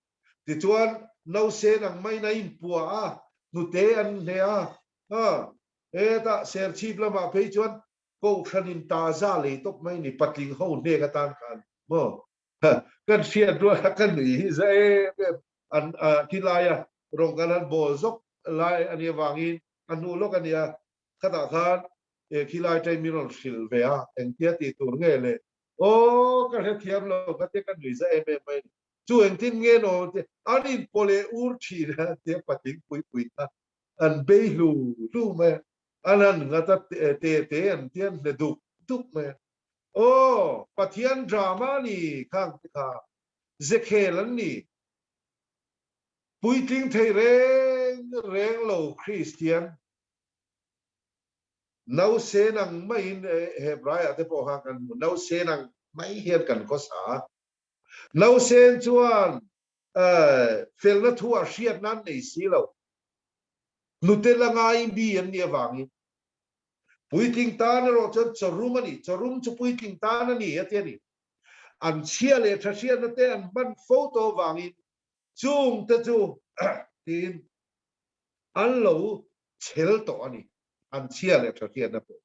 Tichuan, Nause nang maiin a inpuah a, hnute an hle a, hetah Serchhip lamah phei chuan Kohhran in taza lei tawp mai ni, patling ho hnek atan khan maw kan hriat rual a ka nui hi za em em an thi laia rawng kan han bawl zawk lai a nih avangin a hnu lawk a nia khatah khan khilai ṭai min rawn hrilh ve a engtia tih tur nge le aw ka hrethiam lo ka tia ka nui za em em mai ni chu engtin nge naw an inpaw leh ur ṭhin a tia patling pui pui kha an bei hlu hlu mai a. An han nghat a, te te an ti an hne duk duk mai a. Aw, Pathian drama ni khang te kha zekhel an ni. Puitling thei reng reng lo Kristian nause nang maiin Hebraiah te pawh khan kan hmu, nause nang mai hian kan khawsa a. Nausen chuan felna thu ah hriatna an nei si lo. Hnute la ngai mi an nih avangin puitling tan erawh chuan chawrum a ni, chawrum chu puitling tan a ni a ti a ni. An chhia leh tha hriatna te an hman fo tawh avangin chungte chu tiin an lo chhel tawh a ni, an chhia leh tha hriatna pawh.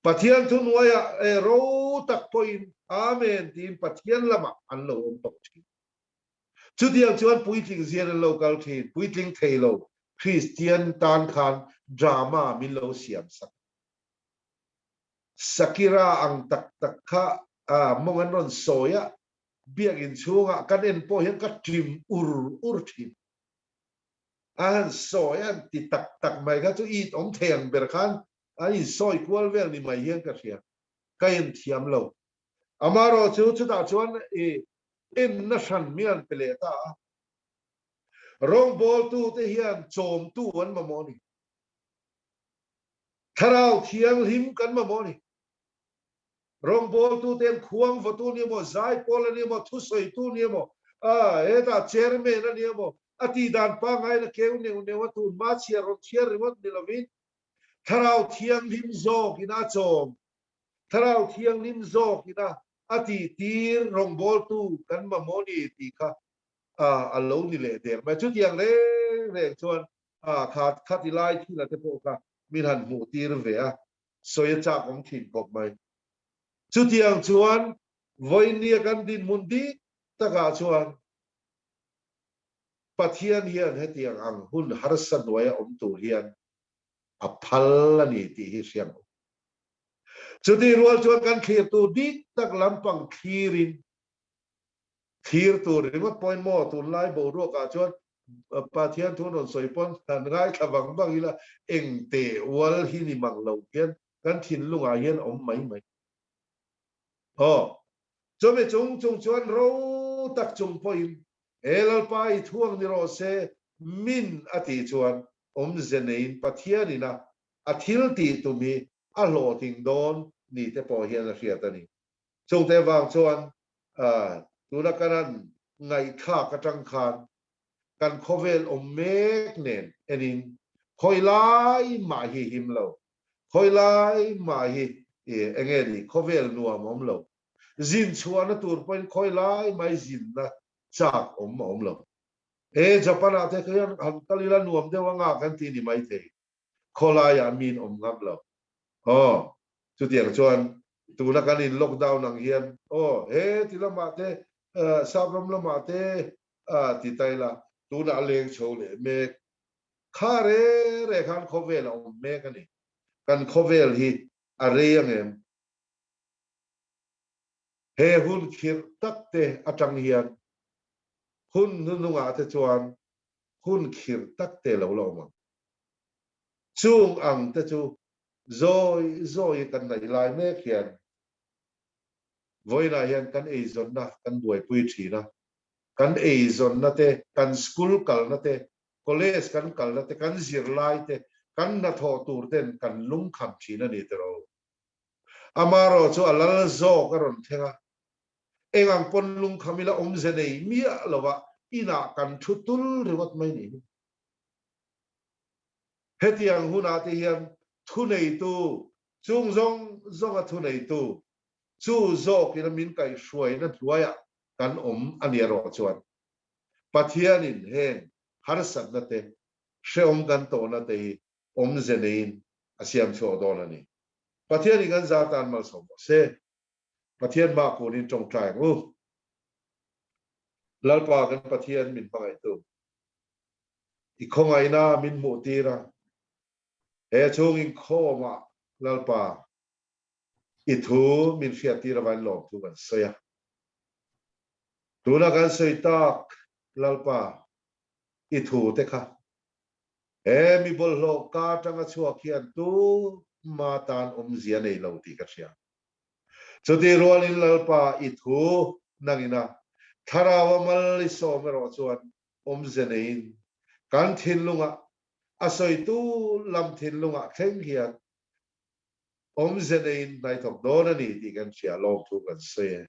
Pathian thuhnuaiah ro tak pawhin Amen tiin Pathian lamah an lo awm tawh thin. Chutiang chuan puitling zian an lo kal thin, puitling thei lo Kristian tan khan drama min lo siam sak. Shakira ang tak tak kha mawng an rawn sawi a, biakinn chhungah kan en pawh hian ka ṭim ur ur thin. A han sawi a han ti tak tak mai kha chu it awm thei ang ber khan an insawi kual vel ni mai hian ka hria. Ka en thiam lo. Amaherawh chu chutah chuan i enna hran mi an pe leh ta a. Rawngbawltute hian chawmtu an mamawh a ni. Thlarau Thianghlim kan mamawh a ni. Rawngbawltute an khuang vawtu ni emaw, zaipawl a ni emaw, thusawitu ni emaw, hetah chairman a ni emaw, a tihdan pangaiin a keu neuh neuh a, tunhma chhiar rawn chhiar ringawt ni lovin Thlarau Thianghlim zawkin a chawm. Thlarau Thianghlim zawkin a a tihtir rawngbawltu kan mamawh ni tih kha a lo ni leh der mai. Chutiang reng reng chuan kha khati lai thila te pawh kha min han hmuh tir ve a, sawi a chak awm thin khawp mai. Chutiang chuan vawinia kan dinhmun dik takah chuan Pathian hian hetiang ang hun harsa hnuaia awm tur hian a phal a ni tih hi hriat ang. Chutih rual chuan kan thlir tur dik tak lampang thlirin thlir tur ringawt pawhin maw tunlai boruakah chuan Pathian thu rawn sawi pawn han ngaithla vang vang ila eng teh ual hi ni mang lo hian kan thinlungah hian awm mai mai. Aw, chumi chung chung chuan ro tak chung pawhin he Lalpa i thuang ni rawh se min a tih chuan awmze neiin Pathianin a a thil tih tum hi a hlawhtling dawn ni te pawh hian a hriat a ni. Chungte vang chuan tuna kan han ngaihthlak atang khan kan khawvel awm mek nen enin khawi lai mah hi him lo, khawi lai mah hi eng nge ni khawvel nuam awm lo, zin chhuahna tur pawhin khawi lai mai zinna chak awm a awm lo. He Japan ah te khian han kal ila nuam deuh anga kan ti ni maithei. Khawlaiah min awm ngam lo. Aw, chutiang chuan tuna kan in lockdown ang hian aw he ti lamah te sap ram lamah te ti ta ila tunah a leng chho leh mek. Kha re re khan khawvel a awm mek a ni. Kan khawvel hi a rei ang em? He hun khirh tak te atang hian hun hnuhnungah te chuan hun khirh tak te lo la awm ang. Chung ang te chu zawi zawi kan naih lai mek hian vawiinah hian kan eizawnna kan buaipui thin a, kan eizawnna te, kan school kalna te, college kan kalna te, kan zirlai te, kan hnathawh tur ten kan lungkham thin a ni tiraw. Amarawh chu a lal zawk a rawn thleng a, eng ang pawn lungkham ila awmze nei miah lova inah kan thu tul ringawt mai ni hi. Hetiang hunah te hian thuneitu, chung zawng zawnga thuneitu, chu zawkin a min kaihhruaina hnuaiah kan awm a ni erawh chuan Pathianin heng harsatna te, hrehawm kan tawhna te hi awmze neiin a siam chhuak dawn a ni. Pathianin kan za tan malsawm rawh se. Pathian mah kunin tawngtai ang u. Lalpa kan Pathian min hmangaihtu. I khawngaihna min hmuh tir a, he chhung inkhawmah Lalpa i thu min hriat tir avain lawmthu kan sawi a. Tuna kan sawi tak Lalpa i thu te kha he mi bawlhhlawh ka atanga chhuak hian tuma tan awmzia nei lo tih ka hria. Chutih rualin Lalpa i thu nangina thlarau a mal i sawm erawh chuan awmze neiin kan thinlungah a sawitu lam thinlungah thleng hian awmze neiin hnaithawk dawn a ni tih kan hria lawmthu kan sawi e.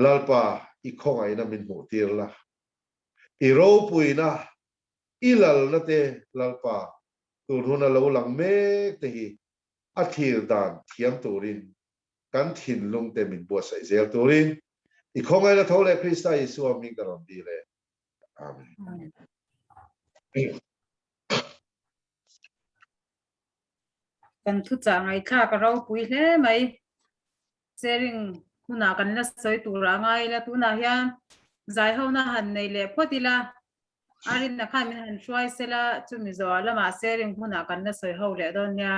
Lalpa i khawngaihna min hmuh tir la, i ropuina, i lalna te Lalpa tun huna lo lang mek te hi a thlir dan thiam turin kan thinlung te min buatsaih zel turin i khawngaihna tho leh Krista Isua hming ka rawn dil e. Amen. Kan thuchah ngaihthlak a ropui hle mai. Sharing hunah kan la sawi tur a ngai ila tunah hian zaihona han nei leh phawt ila a rinna khan min han hruai sela chumi zawhah lamah sharing hunah kan la sawi ho leh dawn nia.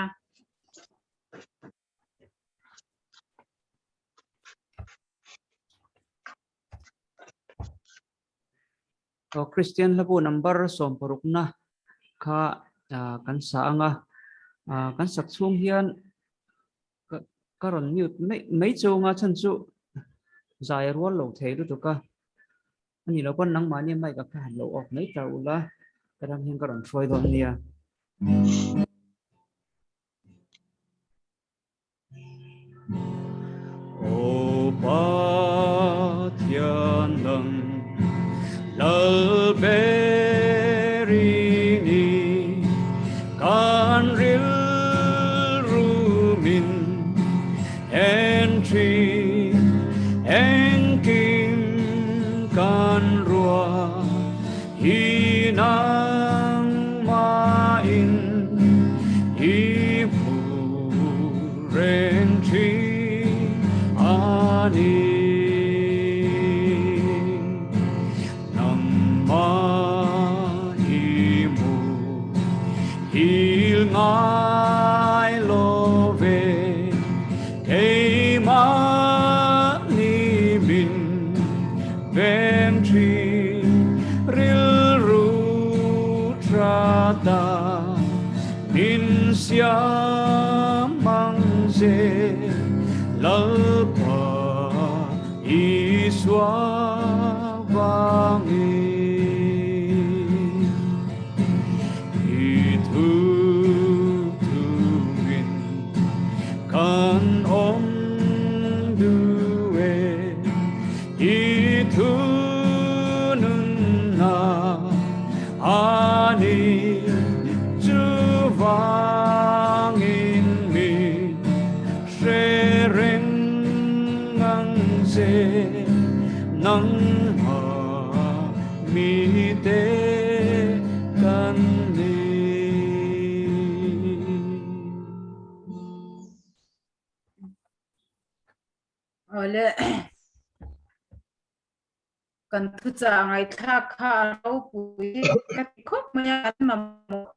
Aw Kristian hlabu number sawmparukna kha kan sa anga kan sak chhung hian ka rawn mute mai mai chunga chhan chu zai rual lo thei lutuk a ani lo pawn nangmahni mic a kha han lo off mai ta ula ka ram hian ka rawn hruai dawn nia. Aw Pathian nang lal ber i ni, kan rilru min en thin, engkim kan ruah hi nangmahin i hmu reng thin a ni. Nangmah i hmu hil ngai lo ve, keimahni min veng thin rilru tha ta min siam ang che Lalpa Isua vangin. I thu thuin kan awm duh e, i thu nunna a ni chu vangin min hre reng ang che nangmah mite kan ni. Awle kan thuchah ngaihthlak kha a ropui ka ti khawp mai a, kan mamawh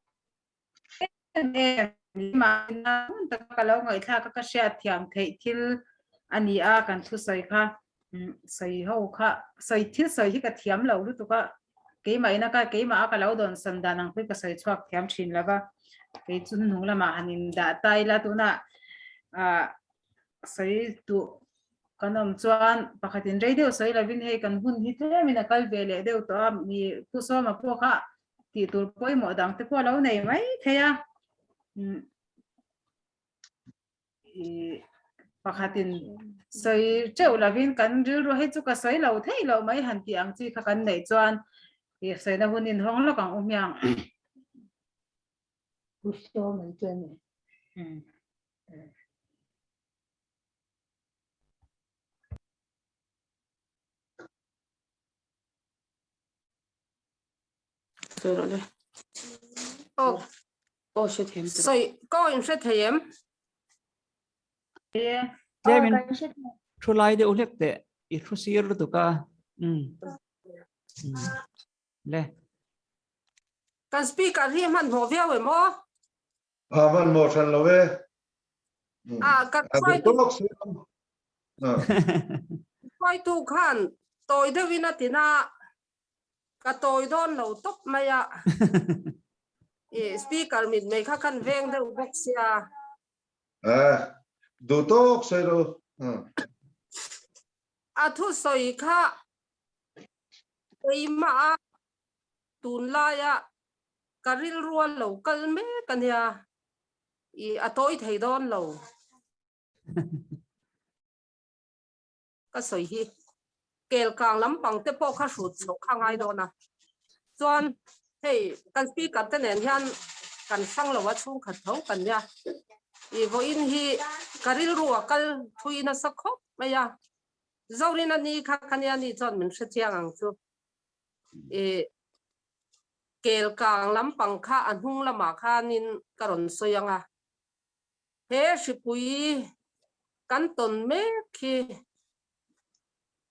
em em mahna hun taka ka lo ngaihthlak a ka hriat thiam theih thil a ni a kan thusawi kha sawi ho kha sawi thil sawi hi ka thiam lo lutuk a keimah ina ka keimah a ka lo dawn san dan ang pawhin ka sawi chhuak thiam thin lo va kei chu hnung lamah han in dah ta ila tunah ah sawi duh kan awm chuan pakhatin rei deuh sawi lovin hei kan hun hi tlemin a kal ve leh deuh tawh a mi pu sawma pawh kha tih tur pawimawh dang te pawh a lo nei mai thei a pakhatin sawi teuh lovin kan rilru hei chu ka sawi lo thei loh mai han tih ang chi kha kan neih chuan ih sawina hun inhawng lawk ang u hmiang. Pu sawma chuan Tlemin thu lai deuh hlek teh i thu sir lutuk a. Le. Kan speaker hi hmanhmawh viau em aw? A van maw hran lo e. A kan hruaitu hruaitu khan tawi deuhin a tina ka tawi dawn lo tawp mai a. I speaker mit mei kha khan veng deuh bawk sia. A duh tawk sawi ro. A thu sawi kha keimah a tunlaia ka rilru a lo kal mek a nia, i a tawi thei dawn lo. Ka sawi hi kel kang lampang te pawh kha hrut chhoh kha ngai dawn a, chuan hei kan speaker te nen hian kan hrang lo a chhungkhat tho kan nia, i vawiin hi ka rilru a kal thui nasa khawp mai a, Zorina ni kha kha nia ni chuan min hrechiang ang chu. I kel kang lampang kha a hnung lamah khanin ka rawn sawi ang a, he hripui kan tawn mek hi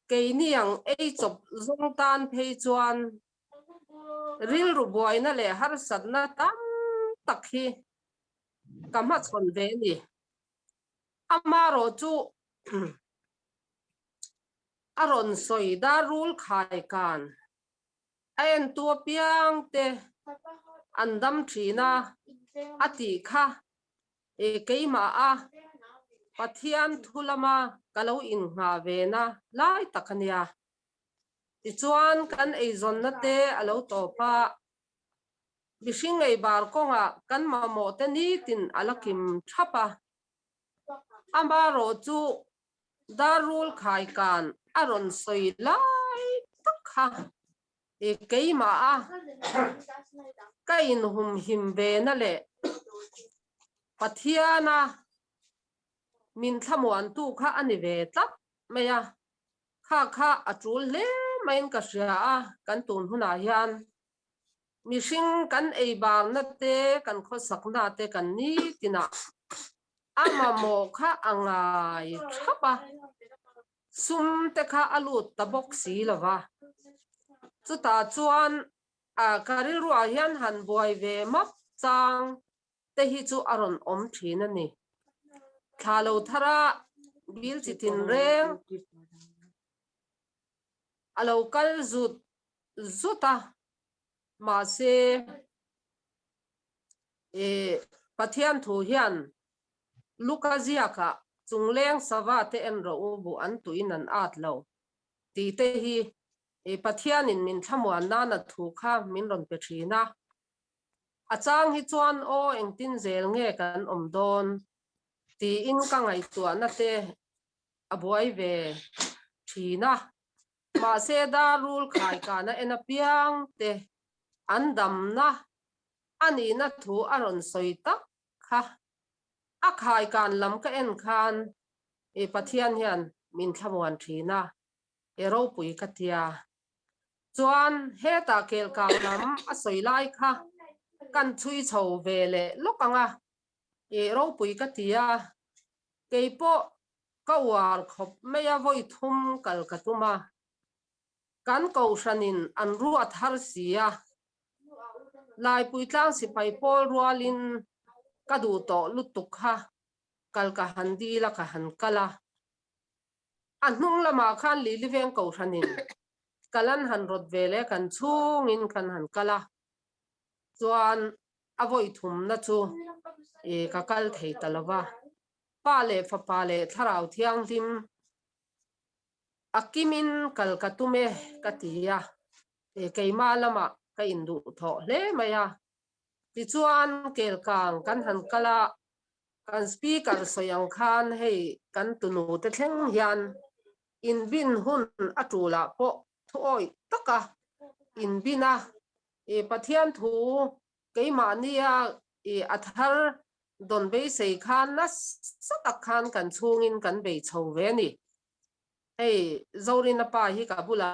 keini ang ei chawp zawng tan phei chuan rilru buaina leh harsatna tam tak hi ka hmachhawn ve a ni. Amarawh chu a rawn sawi dar rul khai kan a entu apiang te an dam thin a, a tih kha e keimah a Pathian thu lama ka lo inghah ve na lai tak a nia. Tichuan kan eizawnna te a lo tawp a, mihring ei bar kawngah kan mamawh te nitin a la kim thap a, amarawh chu Darul khai kan a rawn sawi lai tak kha i keimah a ka inhumhim ve na leh Pathiana min thlamuantu kha a ni ve tlat mai a, kha kha a tul hle maiin ka hria a, kan tun hunah hian mihring kan ei barna te kan khawsakna te kan nitinah A mamawh kha a ngai thap a, sum te kha a lut ta bawk si lo va. Chutah chuan a ka rilruah hian han buai ve map chang te hi chu a rawn awm thin a ni. Thla lo thara bil chi tin reng a lo kal zut zut a, mahse, I Pathian thu hian Luka ziakah chungleng sava te en rawh u buh an tuin an at lo tih te hi i Pathianin min thlamuan nana thu kha min rawn pe thin a. A chang hi chuan aw engtin zel nge kan awm dawn tiin ka ngaihtuahna te a buai ve thin a. Mahse darul khaikana en apiang te an damna a nihna thu a rawn sawi tak kha. A khaikan lam ka en khan i Pathian hian min thlamuan thin a, i ropui ka tia. Chuan hetah kelkang lam a sawi lai kha kan chhui chho ve leh lawk ang a, i ropui ka tia. Keipawh. Ka uar khawp mai a vawi thum kal ka tum a, kan kohhranin an ruat har si a, Laipuitlang sipai pawl rualin ka duh tawh lutuk kha kal ka han dil a ka han kal a. A hnung lamah khan Liliveng kohhranin kal an han rawt ve leh kan chhungin kan han kal a, chuan a vawi thumna chu ka kal thei ta lo va. Pa leh Fapa leh Thlarau Thianghlim a kimin kal ka tum e ka ti a, keimah lamah ka induhthawh hle mai a. Tichuan Kelkang kan han kal a, kan speaker sawi ang khan hei kan tunu te thleng hian inbin hun a tulah pawh thuawih taka inbin a, Pathian thu Keimahnia i a thar dawn beisei khan nasa tak khan kan chhungin kan bei chho ve a ni. Hei Zorina pa hi ka bulah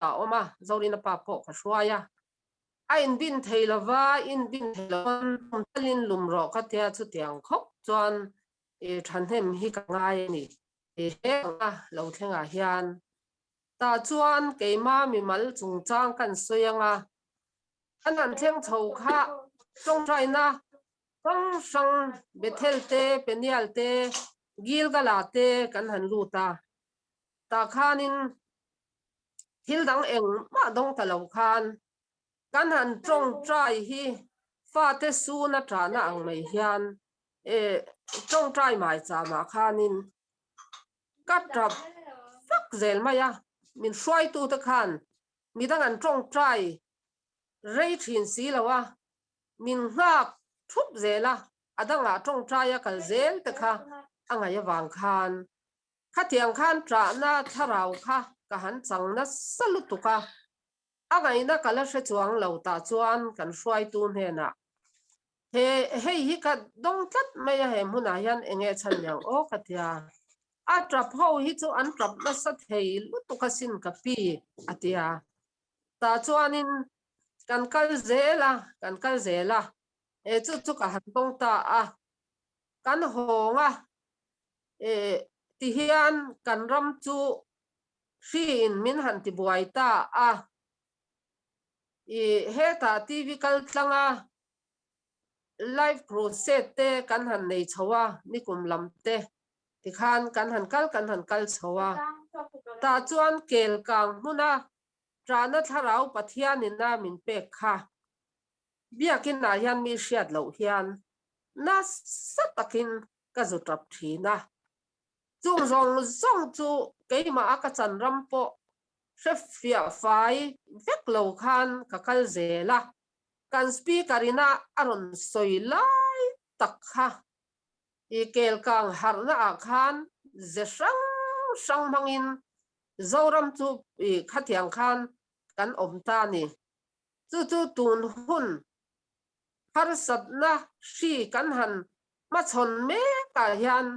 a awm a, Zorina pa pawh ka hruai a. A inbin thei lova, inbin thei lovan tum talin lum rawh ka tia chutiang khawp chuan i thahnem hi ka ngai a ni. He anga lo thlengah hian Tah chuan keima mimal chungchang kan sawi ang a, kan han thleng chho kha tawngtaina hrang hrang Bethel te, Peniel te, Gilgala te kan han lut a. Tah khanin thil dang engmah dawng ta lo khan kan han tawngtai hi fate suna tahna ang mai hian tawngtai maicham-ah khanin Ka tap fak zel mai a, min hruaitute khan midang an tawngtai rei thin si lo a, min nghak thup zel a, a dangah tawngtai a kal zel te kha a ngaih avang khan khatiang khan ṭahna thlarau kha ka han chang nasa lutuk a, a ngaihna ka la hre chuang lo tah chuan kan hruaitu hnenah He hei hi ka dawng tlat mai a he hmunah hian eng nge chhan liang aw ka tia. A tap ho hi chu an tap nasa thei lutuk asin ka pi a tia. Tah chuanin kan kal zel a, kan kal zel a, he chu chu ka han dawng ta a. Kan hawng a, e tihian kan ram chu hri in min han ti buai ta a. I hetah TV kal tlang a live crusade te kan han nei chho a, nikum lam te tikhan kan han kal kan han kal chho a. Tah chuan kel kang hmuna Ṭahna Thlarau Pathianin a min pek kha biakinah hian mi hriat loh hian nasa takin ka zu ṭap ṭhin a. Chung zawng zawng chu keimah a ka chan ram pawh hre fiah fai vek lo khan ka kal zel a, kan speaker ina a rawn sawi lai tak kha i kelkang harhna ah khan ze hrang hrang hmangin Zoram chu i khatiang khan kan awm ta ni. Chu chu tun hun harsatna hri kan han hmachhawn mek ah hian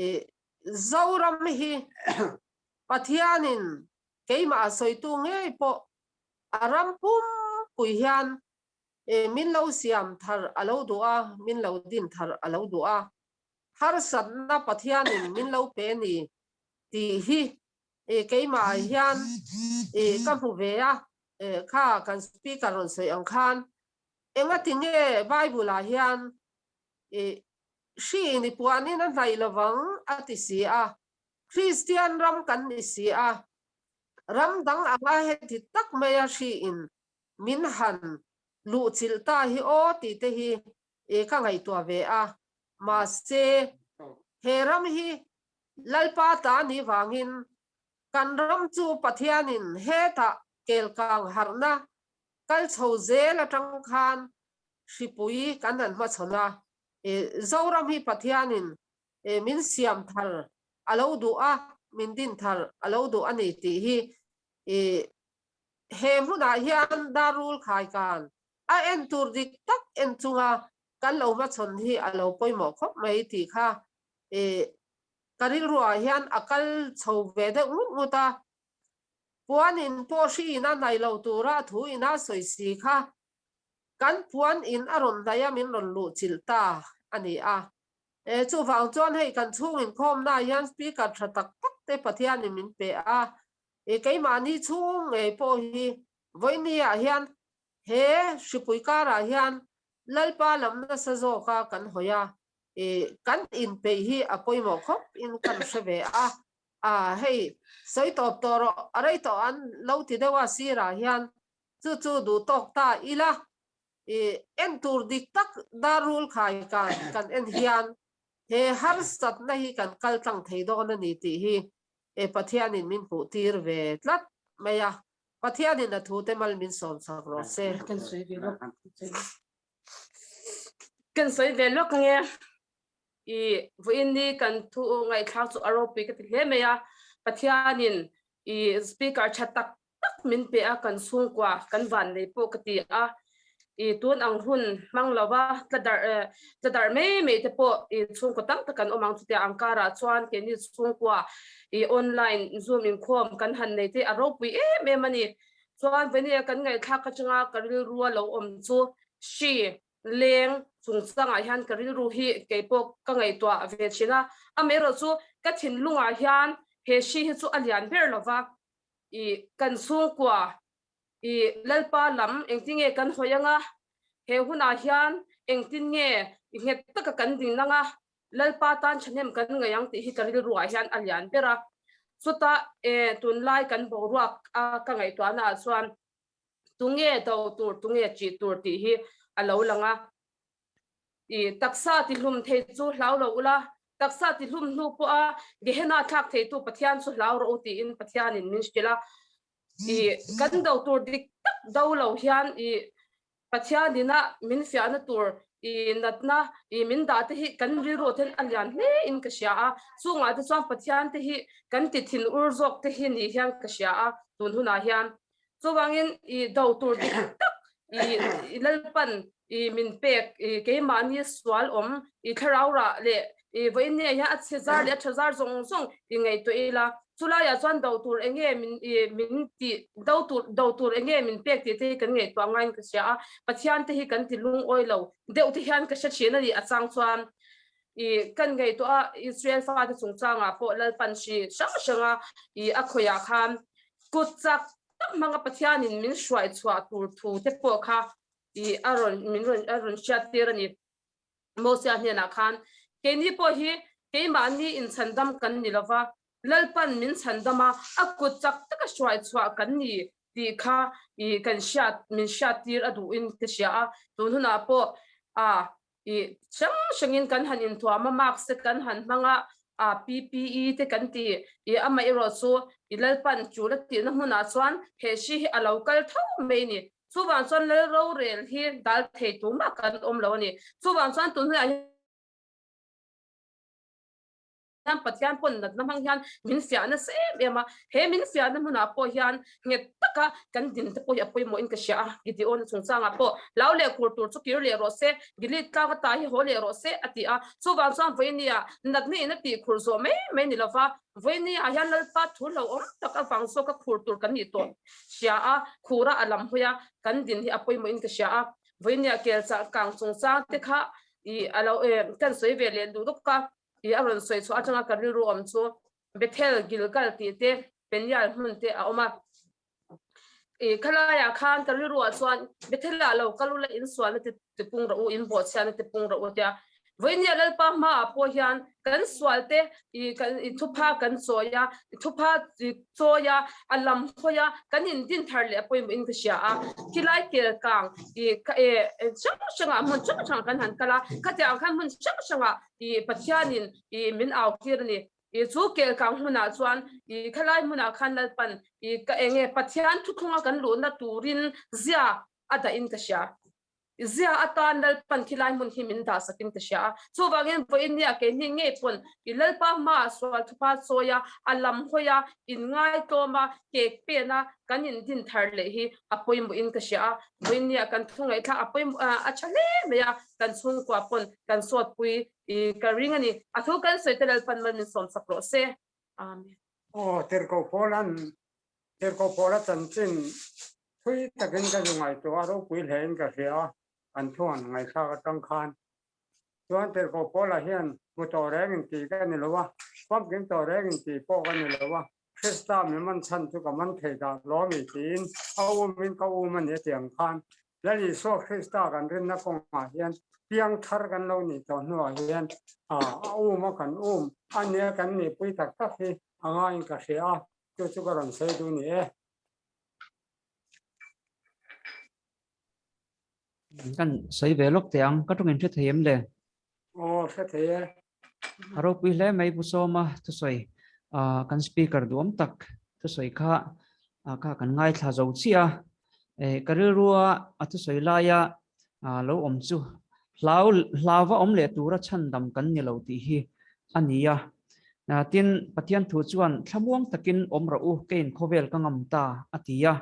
i Zoram hi Pathianin keimah a sawitu ngei pawh a ram pumpui hian min lo siam thar a lo duh a, min lo din thar a lo duh a, harsatna Pathianin min lo pe ni tih hi keimah hian ka hmu ve a, kha kan speaker rawn sawi ang khan engati nge Bible ah hian hri ni puanin a hnaih lovang a ti si a, Kristian ram kan ni si a, ram dang anga heti tak maia hriin min han luhchilh ta hi aw tih te hi ka ngaihtuah ve a. Mahse, he ram hi Lalpa ta ni vangin kan ram chu Pathianin hetah kelkang harhna kal chho zel atang khan hripui kan han hmachhawn a. Zoram hi Pathianin min siam thar a lo duh a, min din thar a lo duh a ni tih hi he hmunah hian Darul Khaikan a en tur dik tak en chunga kan lo hmachhawn hi a lo pawimawh khawp mai tih kha ka rilruah hian a kal chho ve deuh ngut ngut a. Puan in pawh hri in a hnaih lo tura a thu ina sawi si kha kan puan in a rawn hnaih a min rawn luh chilh ta a ni a. E chuvang chuan hei kan chhung inkhawmnaah hian speaker tha tak tak te Pathianin min pe a, e keimahni chhung ngei pawh hi vawinia hian he hripui karah hian Lalpa lam nasa zawka kan hawi a, e kan inpeih hi a pawimawh khawp in kan hre ve a, a hei sawi tawp tawh rawh a rei tawh an lo ti deuh a sirah hian chu chu duh tawk ta ila I en tur dik tak darul khai kan kan en hian he harsatna hi kan kal tlang thei dawn a ni tih hi e Pathianin min hmuh tir ve tlat mai a, Pathianin a thute mal min sawm chak rawh se. Kan sawi ve lawk kan sawi ve lawk ange i vawiin ni kan thu ngaihthlak chu a ropui ka ti hle mai a Pathianin i speaker tha tak tak min pe a kan chhungkua kan van nei pawh ka ti a i tun ang hun hmang lova tla darh eh tla darh mai mai te pawh i chhungkaw tam tak kan awm ang chutia ang karah chuan keini chhungkua i online zoom inkhawm kan han nei te a ropui em em a ni chuan vawnia kan ngaihthlak atanga ka rilru a lo awm chu hri leng chungchangah hian ka rilru hi keipawh ka ngaihtuah ve thin a amaherawh chu ka thinlungah hian he hri hi chu a lian ber lova I kan chhungkua i Lalpa lam engtin nge kan hawi anga, he hunah hian engtin nge i nghet taka kan ding anga, Lalpa tan thahnem kan ngaih ang tih hi ka rilruah hian a lian ber a. Chutah e tunlai kan boruak a ka ngaihtuahna ah chuan tunge do tur tunge ṭih tur tih hi a lo lang a. I taksa tihlum thei chu hlau lo ula, taksa tihlum hnu pawha Gehenna thlak theitu Pathian chu hlau rawh u tiin Pathianin min hrilh a. I kan do tur dik tak do lo hian i Pathianina min fiahna tur i natna i min dah te hi kan rilru ten a lian hle in ka hria a. Chungah te chuan Pathian te hi kan ti thin ur zawk te hi ni hian ka hria a tun hunah hian. Chuvangin i do tur dik tak i Lalpan i min pek i keimahni sual awm i thlarau rah leh i vawiin nge hian a chhe zar leh a tha zar zawng zawng i ngaihtuah ila chulaiah chuan do tur eng nge min i min tih do tur do tur eng nge min pek tih te hi kan ngaihtuah ngaiin ka hria a Pathian te hi kan ti lungawi lo deuh te hian ka hre thin a ni a chang chuan i kan ngaihtuah a Israel fate chungchangah pawh Lalpan hri hrang hranga i a khawiah khan kut chak tak hmanga Pathianin min hruai chhuah tur thu te pawh kha i a rawn min rawn a rawn hriat tir a ni. Mosia hnenah khan keini pawh hi keimahni inchhandam kan ni lova, Lalpan min chhandam a, a kut chak taka hruai chhuah kan ni tih kha i kan hriat min hriat tir a duhin ka hria a, tun hunah pawh a I hrang hrangin kan han inthuam a, mask te kan han hmang a, a PPE te kan ti. I amaherawh chu i Lalpan tul a tihna hmunah chuan he hri hi a lo kal tho mai a ni. Chuvang chuan Lal rorel hi dal thei tumah kan awm lo a ni. Chuvang chuan tun hunah hian. hian Pathian pawn natna hmang hian min fiah nasa em em a, he min fiahna hmunah pawh hian nghet taka kan din te pawh hi a pawimawh in ka hria a, Gideon-a chungchangah pawh hlau leh khur tur chu kir leh rawh se, Gilead tlanga ta hi haw leh rawh se a ti a, chuvang chuan vawinia natna in a tih khur zawh mai mai ni lova, vawinia hian Lalpa thu hlauhawm tak avang zawka khur tur kan nih tawh hria a, khura a lam hawi a kan din hi a pawimawh in ka hria a, vawinia kel chah kang chungchang te kha i a lo kan sawi ve leh duh lawk a. I a rawn sawi chhuah atanga ka rilru awm chu Bethel, Gilgal tih te, Peniel hmun te a awm a. I khalaiah khan ka rilruah chuan Bethel-ah lo kal ula insualna te tipung rawh u, inbawhchhiatna te pung rawh u tia. Vawinia Lalpa hmaah pawh hian kan sual te i kan i thupha kan chawi a, i thupha i chawi a, a lam hawi a, kan indin thar leh pawimawhin ka hria a. Khilai kel kang i ka e hrang hrangah hmun hrang hrangah kan han kal a, khatiang ang khan hmun hrang hrangah I Pathianin i min au tir a ni. I chu kelkang hmunah chuan i khalai hmunah khan Lalpan i ka enge Pathian thuthlunga kan luhna turin zia a dahin ka hria. I zia atan Lalpan khilai hmun hi min dah sakin ka hria a. Chuvangin vawiin nia keini ngei pawn i Lalpa hmaah sual thupa chawi a, a lam hawi a, inngai tlawm a, kek pen a kan indin thar leh hi a pawimawhin ka hria a. Vawiin nia kan thu ngaihthlak a pawimawh a tha hle mai a, kan chhungkua pawn kan sawtpui i ka ring a ni. A thu kan sawi te Lalpan mal min sawmsak rawh se. Amen. Aw, Tirhkoh Paula'n Tirhkoh Paula chanchin thui takin ka zu ngaihtuah a, ropui hlein ka hria a, an thu han ngaihthlak atang khan. Chuan Tirhkoh Paula hian hmu tawh reng in tih ka ni lo a, famkim tawh reng in tih pawh ka ni lo a, Krista mi man chhan chu ka man thei dah lo mi tiin a umin ka um a ni a ti ang khan Lal Isua Krista kan rinna kawngah hian piang thar kan lo nih tawh hnuah hian a um a kan um a nia kan nihpui tak tak hi a ngaiin ka hria a, chu chu ka rawn sawi duh ni e. Kan sawi ve lawk teh ang, ka tawngin hre thei em le? Aw, hre thei e. A ropui hle mai Pu Sawma thusawi kan speaker duam tak thusawi kha kha kan ngaithla zo chiah a, eh ka rilrua a thusawi laia lo awm chu hlau hlauva awm leh tura chhandam kan ni lo tih hi a ni a. Tin, Pathian thu chuan thlamuang takin awm rawh u, keiin khawvel ka ngam ta a ti a.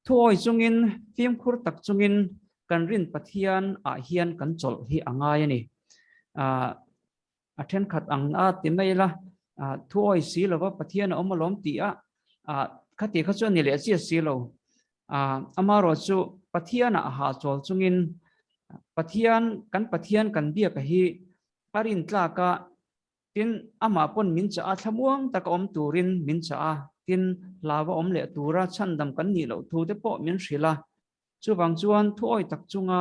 Thuawi chungin, fimkhur tak chungin kan rin Pathian ah hian kan chawlh hi a ngai a ni. A thenkhat ang a ti mai la, thuawi si lova Pathian a awm alawm tih a, khati kha chu a ni leh chiah si lo. Amaherawh chu Pathian ah ha chawl chungin Pathian, kan Pathian kan biak a hi a rintlak a, Tin, amah pawn min chah a, thlamuang taka awm turin min chah a, tin, hlauva awm leh tura chhandam kan nih loh thu te pawh min hrilh a. Chuvang chuan thuawi tak chunga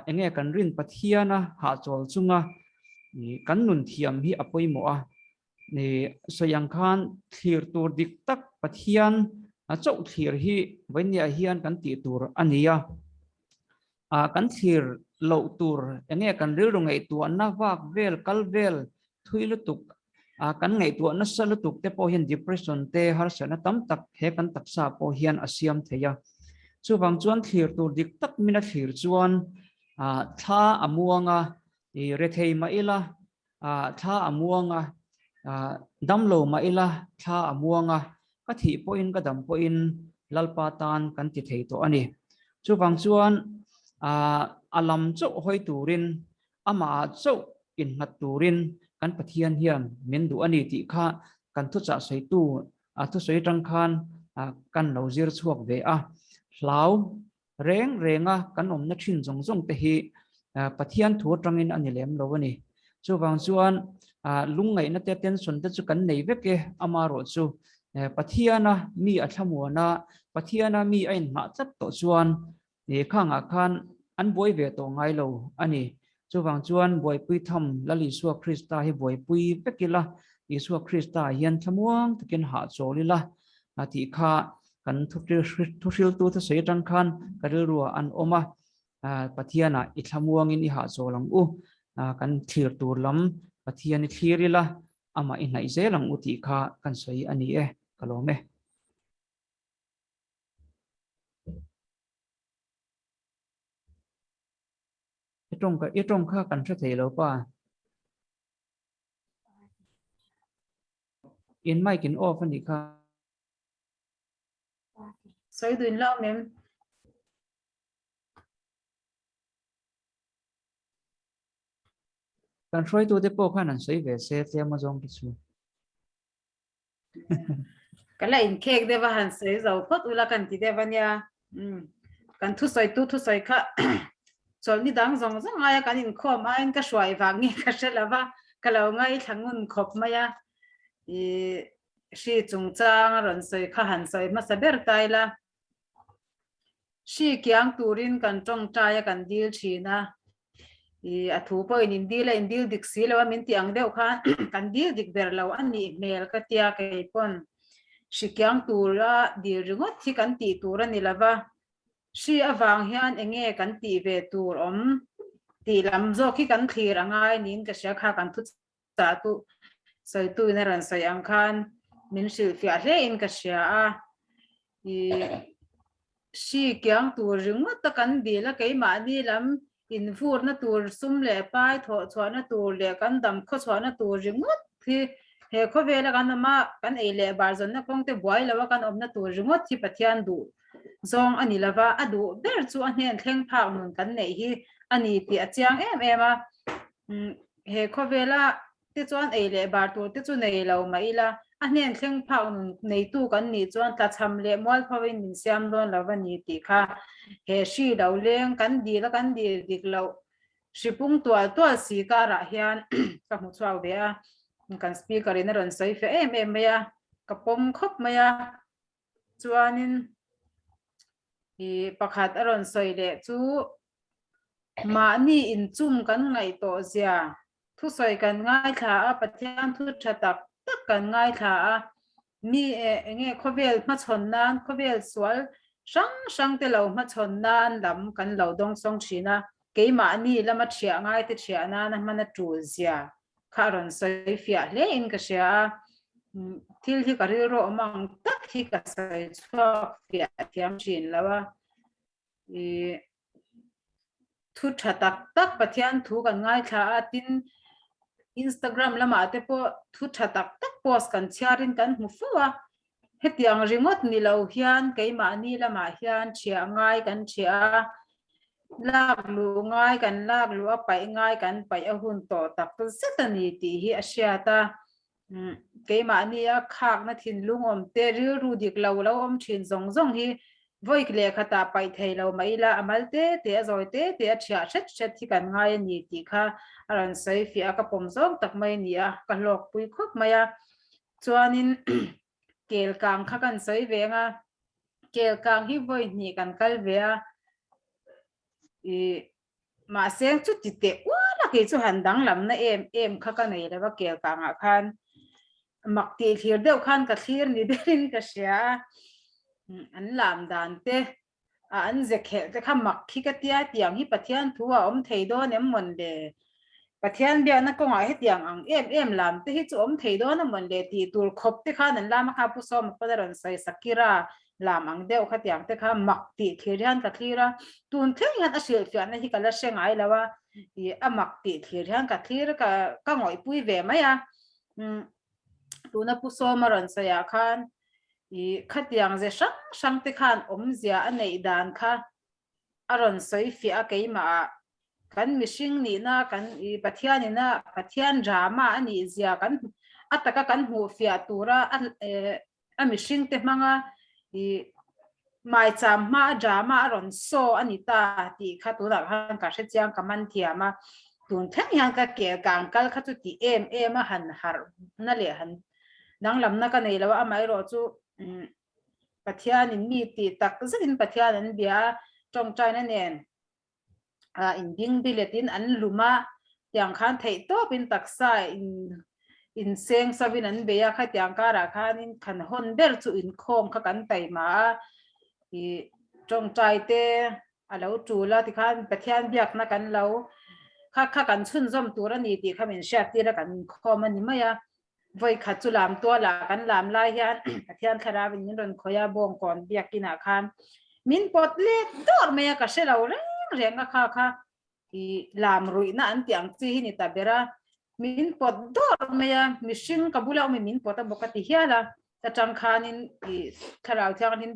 enge kan rin Pathiana hahchawl chunga kan nun thiam hi a pawimawh a. Sawi ang khan thlir tur dik tak Pathian chauh thlir hi vawinia hian kan tih tur a ni a. Kan thlir loh tur enge kan rilru ngaihtuahna vak vel kal vel thui lutuk kan ngaihtuah nasa lutuk te pawh hian depression te harsatna tam tak he kan taksa pawh hian a siam thei a. Chuvang chuan thlir tur dik tak min a thlir chuan thla a muang a, rethei mah ila thla a muang a, damlo mah ila thla a muang a, ka thih pawhin ka dam pawhin Lalpa tan kan ti thei tawh a ni. Chuvang chuan a lam chauh hawi turin, amahah chauh innghat turin kan Pathian hian min duh a ni tih kha kan thuchah sawitu thusawi atang khan kan lo zir chhuak ve a. Hlau Reng renga kan awmna thin zawng zawng te hi Pathian thu atangin a ni lem lo a ni. Chuvang chuan lungngaihna te tension te chu kan nei vek e, amarawh chu Pathiana mi a thlamuan a, Pathiana mi a inhmah tlat tawh chuan khangah khan an buai ve tawh ngai lo a ni. Chuvang chuan buaipui tham Lal Isua Krista hi buaipui vek ila, Isua Krista hian thlamuang takin hahchawl ila tih kha Kan thuhriltu thusawi atang khan ka rilruah an awm a, Pathianah i thlamuangin i hahchawl ang u, kan thlir tur lam Pathian i thlir ila, amah i hnaih zel ang u tih kha kan sawi a ni e, ka lawm e. I tawng i tawng kha kan hre thei lo pa. In mic in off a nih kha. Sawi duin lo mem. Kan hruaitu te pawh khan an sawi ve se tlem a zawng te chu. Ka la inkhek deuh a han sawi zo phawt ula kan ti deuh a nia. Kan thusawi tu thusawi kha chawlhni dang zawng zawng aia kan inkhawm aiin ka hruai vang nge ka hre lo va, ka lo ngaithla ngun khawp mai a. Ih Hri chungchang a rawn sawi kha han sawi hmasa ber ta ila. Hri kiang turin kan tawngtai a kan dil thin a, ih a thu pawhin in dil a in dil dik si lo a min tih ang deuh khan kan dil dik ber lo a nih hmel ka tia kei pawn hri kiang tura dil ringawt hi kan tih tur a ni lo va, hri avang hian eng nge kan tih ve tur awm tih lam zawk hi kan thlir a ngai niin ka hria kha kan thu chah tu sawitu in a rawn sawi ang khan min hrilhfiah hle in ka hria a, ih hri kiang tur ringawt a kan dil a keimahni lam invurna tur sum leh pai thawh chhuahna tur leh kan dam khaw chhuahna tur ringawt hi he khawvela kan awm a kan ei leh bar zawnna kawng te buai lo a kan awmna tur ringawt hi Pathian duh zawng a ni lova a duh ber chu a hnen thleng phak nun kan neih hi a ni tih a chiang em em a. He khawvela te chuan ei leh bar tur te chu nei lo mah ila, a hnen thleng phak nun neitu kan nih chuan tlachham leh mualphoin min siam dawn lo va ni tih kha he hri lo leng kan dil a kan dil dik loh. Hripung tual tual si karah hian ka hmu chhuak ve a, kan speaker in a rawn sawi fiah em em mai a, ka pawm khawp mai a. Chuanin ih pakhat a rawn sawi leh chu mahni inchum kan ngaih tawh zia thusawi kan ngaithla a, Pathian thu tha tak tak kan ngaithla a, mi eng nge khawvel hmachhawn nan, khawvel sual hrang hrang te lo hmachhawn nan lam kan lo dawngsawng thin a, keimahni lama thiah ngai te thiah nana hman a tul zia kha a rawn sawi fiah hle in ka hria a, thil hi ka rilru awm ang tak hi ka sawi chhuak fiah thiam thin lo a, ih thu tha tak tak Pathian thu kan ngaithla a, tin Instagram lamah te pawh thu tha tak tak post kan chhiarin kan hmu fo a, hetiang ringawt ni lo hian keimahni lamah hian thiah ngai kan thiah a, lak luh ngai kan lak luh a, paih ngai kan paih a hun tawh tak zet a ni tih hi a hriat a. Keimahni a khakna thinlung awm te, rilru dik lo lo awm thin zawng zawng hi vawi leh khatah paih thei lo mah ila a mal te te, a zawi te te, a thiah hret hret hi kan ngai a ni tih kha a rawn sawi fiah a, ka pawm zawng tak mai a ni a, ka hlawkpui khawp mai a. Chuanin kel kang kha kan sawi ve ang a, kel kang hi vawi hnih kan kal ve a, ih Mahse chuti teh ual a kei chu han danglamna em em kha ka nei lo a kel kangah khan mak tih thlir deuh khan ka thlir ni berin ka hria a, an lam dan te a an ze khelh te kha mak khi ka tia tiang hi Pathian thu a awm thei dawn em mawn le? Pathian biakna kawngah hetiang ang em em lam te hi chu awm thei dawn a mawn le tih tur khawp te khan an lam a kha Pu Sawma pawn a rawn sawi Sakira lam ang deuh khatiang te kha mak tih thlir hian ka thlir a, tun thleng hian a hrilhfiahna hi ka la hre ngai lo a, ih a mak tih thlir hian ka thlir ka ka ngawihpui ve mai a, umm tuna Pu Sawma rawn sawiah khan ih khatiang ze hrang hrang te khan awmzia a neih dan kha a rawn sawi fiah a keimahah kan mihring nihna kan ih Pathian ina Pathian drama a nih zia kan a taka kan hmuh fiah tura a eh a mihring te hmanga ih maicham hma a drama a rawn saw a ni ta tih kha tunah khan ka hre chiang ka man thiam a tun thleng hian ka kel kang kal kha chu ti em em a han harh na leh han danglamna ka nei lo a amaherawh chu Pathianin mi tih tak zetin Pathian an bia a tawngtaina nen ah in ding bilet in an lum a tiang khan theih tawp in taksa in in seng so in an bei a khatiang karah khanin khan hawn ber chu inkhawm kha kan taima a ih tawngtai te a lo tul a tikhan Pathian biakna kan lo kha kha kan chhunzawm tur a ni tih kha min hriat tir a kan inkhawm a ni mai a. Vawi khat chu lam tualah kan lam lai hian Pathian thlarau in min rawn khawih a, Bawngkawn biakinah khan min pawt let dawr mai a, ka hre lo reng reng a kha kha i lam ruihna an tih ang chi hi ni ta ber a, min pawt dawr mai a, mihring ka bula awmin min pawt a bawk a ti hial a, ta tang khanin i thlarau thianghlim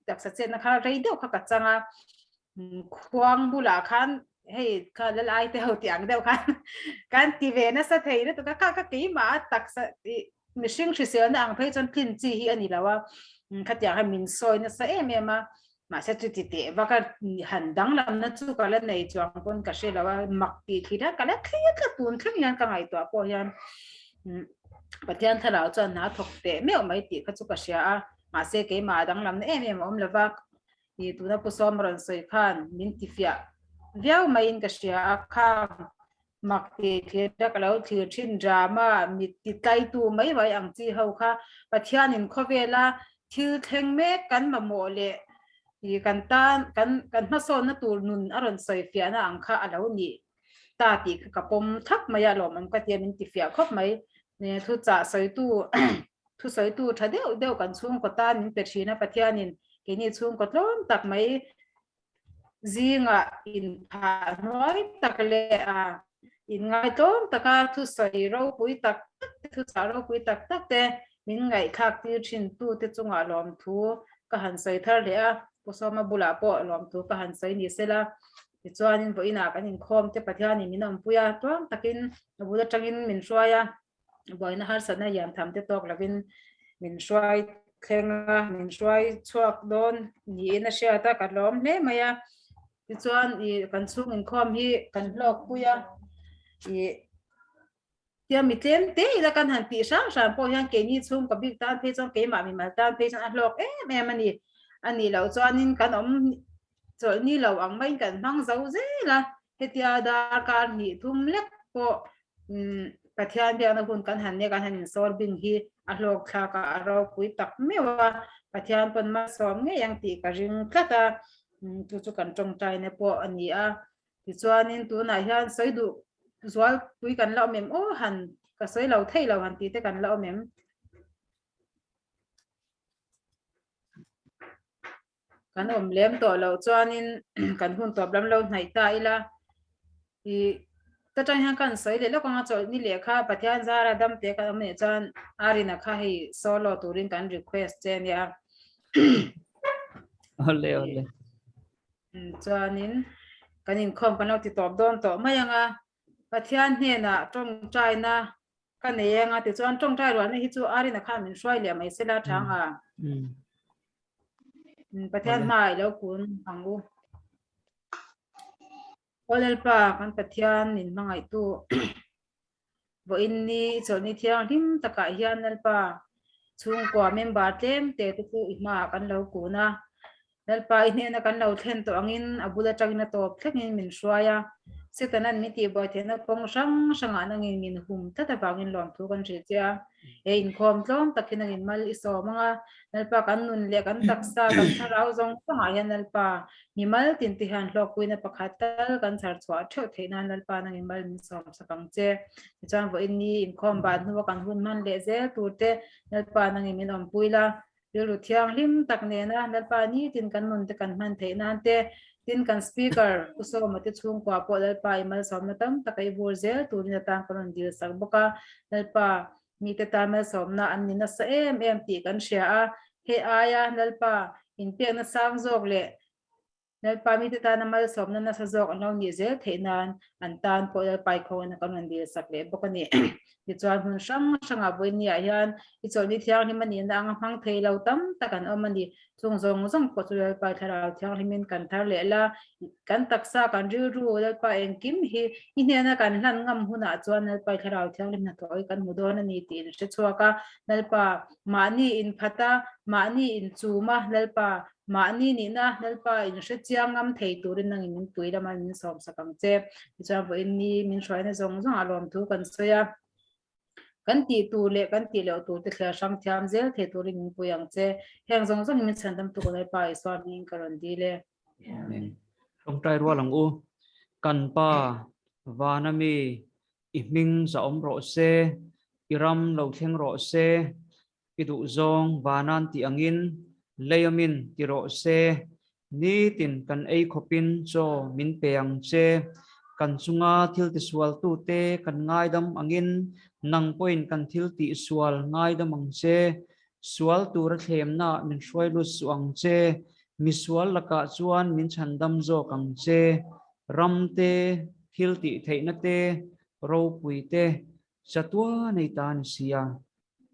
taksa chetna kha rei deuh kha ka chang a, khuang bulah khan hei kha lalai te ho tih ang deuh khan kan ti ve nasa thei lutuk a kha kha keimah a taksa mihring hriselna ang phei chuan tlin chi hi a ni lo a khatiang hian min sawi nasa em em a mahse chuti teh vak a han danglamna chu ka la nei chuang pawn ka hre lo a mak tih thlir a ka la thlir tlat tun thleng hian ka ngaihtuah pawh hian Pathian thlarau chuan hna thawk teh meuh mai tih kha chu ka hria a mahse keimah a danglamna em em a awm lo va. Ih tuna Pu Sawma rawn sawi khan min ti fiah viau maiin ka hria a, khang mak tih thlir a ka lo thlir thin drama mit ti tlaitu mai mai ang chi ho kha Pathianin khawvela thil thleng mek kan mamawh leh ih kan tan kan kan hmasawnna tur nun a rawn sawi fiahna ang kha a lo nih ta tih kha ka pawm thak mai a, lawmawm ka tia min ti fiah khawp mai. Thuchah sawitu thusawitu tha deuh deuh kan chhungkaw tan min pe thin a, Pathianin keini chhungkaw tlawm tak mai zingah inphah hnuai tak leh a inngaitlawm taka thusawi ropui tak tak te, thuchah ropui tak tak te min ngaihthlak tir thin tute chungah lawmthu ka han sawi thar leh a, Pu Sawma bulah pawh lawmthu ka han sawi ni sela. Tichuanin vawiinah kan inkhawm te Pathianin min awmpui a, tuang takin a bul atangin min hruai a, buaina harsatna lian tham te tawk lovin min hruai thleng a, min hruai chhuak dawn niin a hriat a, ka lawm hle mai a. Tichuan i kan chhung inkhawm hi kan hlawk pui a, i tia mi tlem te ila kan han tih hrang hrang pawh hian keini chhung ka bik tan phei chuan keimah mimal tan phei chuan a hlawk em em a ni. A nih loh chuanin kan awm chawlh ni lo ang maiin kan hmang zo zel a, hetia darkar hnih thum lek pawh Pathian biakna hun kan han nia kan han insawr bing hi a hlawk thlak a, a ropui tak meuh a, Pathian pawn malsawm ngei ang tih ka ring tlat a, chu chu kan tawngtaina pawh a ni a. Tichuanin tunah hian sawi duh zualpui kan la awm em aw han ka sawi lo thei lo han tih te kan la awm em? Kan awm lem tawh loh chuanin kan hun tawp lam lo hnaih ta ila i ta tang hian kan sawi leh lawk anga chawlh ni leh kha Pathian zara dam te kan awm nih chuan Arina kha hei solo turin kan request che ania. Awle awle. Chuanin kan inkhawm kan lo ti tawp dawn tawh mai anga Pathian hnenah tawngtaina Ka nei eng a tichuan tawngtai rualna hi chu Arina khan min hruai leh mai sela tha ang a. Pathian hma i lo kun ang u. Aw Lalpa kan Pathian min hmangaihtu vawiin ni i chawlhni thianghlim takah hian Lalpa chhungkua member tlem te te chu i hmaah kan lo kun a. Lalpa i hnena kan lo thlen tawh angin a bul atangin a tawp thlengin min hruai a, Setanan min tihbuai theihna kawng hrang hrangah nangin min hum tlat avangin lawmthu kan hrilh che a. He inkhawm tlawm tak hi nangin mal i sawm ang a, Lalpa kan nun leh kan taksa, kan thlarau zawng zawngah hian Lalpa mi mal tin te hian hlawkpuina pakhat tal kan chhar chhuah theuh theih nan Lalpa nangin mal min sawm sak ang che. Tichuan vawiin ni inkhawm ban hnua kan hun hman leh zel tur te Lalpa nangin min awmpui la, Rilru thianghlim tak nena Lalpa nitin kan nun te kan hman theih nan te, tin kan Speaker Pu Sawma te chhungkua pawh Lalpa i malsawmna tam tak a i vur zel turin atan kan rawn dil sak bawk a. Lalpa mite tan malsawmna an ni nasa em em tih kan hria a, hei aia Lalpa inpekna sang zawk leh Lalpa mite tana malsawmna nasa zawk an lo nih zel theih nan an tan pawh Lalpa i khawngin kan rawn dil sak leh bawk a ni. Tichuan hmun hrang hrangah vawinia hian i chawlhni thianghlim a nihna anga hmang thei lo tam tak an awm a ni. Chung zawng zawng pawh chu Lalpa i thlarau thianghlimin kan thar leh la, kan taksa kan rilru Lalpa engkim hi i hnena kan hlan ngam hunah chuan Lalpa i thlarau thianghlim hnathawh hi kan hmu dawn a ni tih in hre chhuak a. Lalpa mahni inphat a, mahni inchum a, Lalpa Mahni nihna Lalpa in hre chiang ngam thei turin nangin min pui lama min sawm sak ang che. Tichuan vawiin ni min hruaina zawng zawng ah lawmthu kan sawi a, kan tih tur leh kan tih loh tur te thliar hrang thiam zel thei turin min pui ang che. Heng zawng zawng hi min chhandam tuk Lalpa Isua hmingin ka rawn dil e. Amen. Tawngtai rual ang u. Kan Pa, vana mi i hming zahawm rawh se, i ram lo thleng rawh se, I duh zawng vanan tih angin leiawmin ti rawh se, nitin kan ei khawpin chaw min pe ang che, kan chunga thil tisualtute kan ngaidam angin nang pawhin kan thil tihsual ngaidam ang che, sual tura thlemnaah min hruai lut suh ang che, misual lakah chuan min chhandam zawk ang che, ram te, thil tihtheihna te, ropui te, chatua nei ta a ni si a.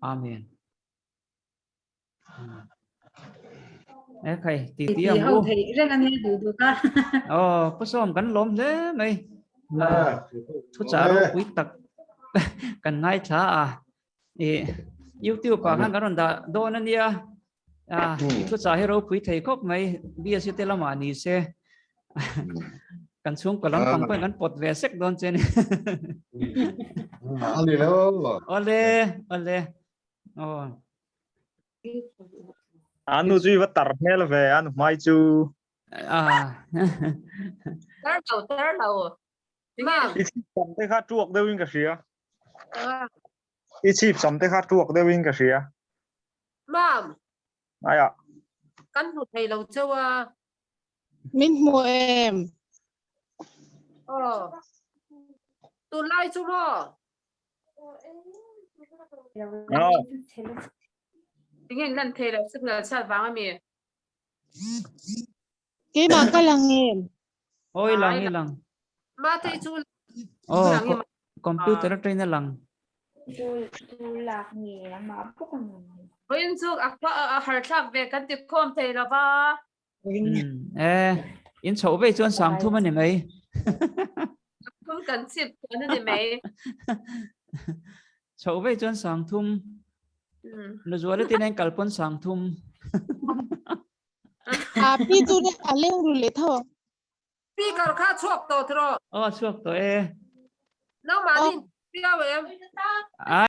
Amen. E khai ti ti ang u. Thei reng ani du du ka. Oh, pu som kan lom hle mai. Thu cha ro pui tak kan ngai tha a. E YouTube pa khan kan ron da don ania. A thu cha hi ro pui thei khop mai. BSC te lama ni se. Kan chhung ka lam pang pawhin kan pawt ve sek dawn che ni. Ani lo. Ole, ole. Oh. Anu chu va tar hmel ve anu hmai chu. Ah. Tar lo, tar lo. I chhip sam te kha tuak deuhin ka hria. I chhip sam te kha tuak deuhin ka hria. Mam. Aya. Kan hmu thei lo cheu a. Min hmu em? Aw. Tunlai chu maw? Aw. Tinge in lan thei lo signal chhiat vang ami? Keimah ka lang em? Aw i lang i lang. Matei chu Aw computer atangin a lang. Vawiin chu a har thlak ve kan ti khawm thei lo va. Eh. In chhoh vei chuan 30 a ni mai. Thum kan chip chuan a ni mai. Chhoh vei chuan 30. Nuzuala tin en kal pawn 30. A pi chu ne a leng ru leh tho. Speaker kha chhuak tawh tiraw? Aw chhuak tawh e. Nangmahni piau em? A.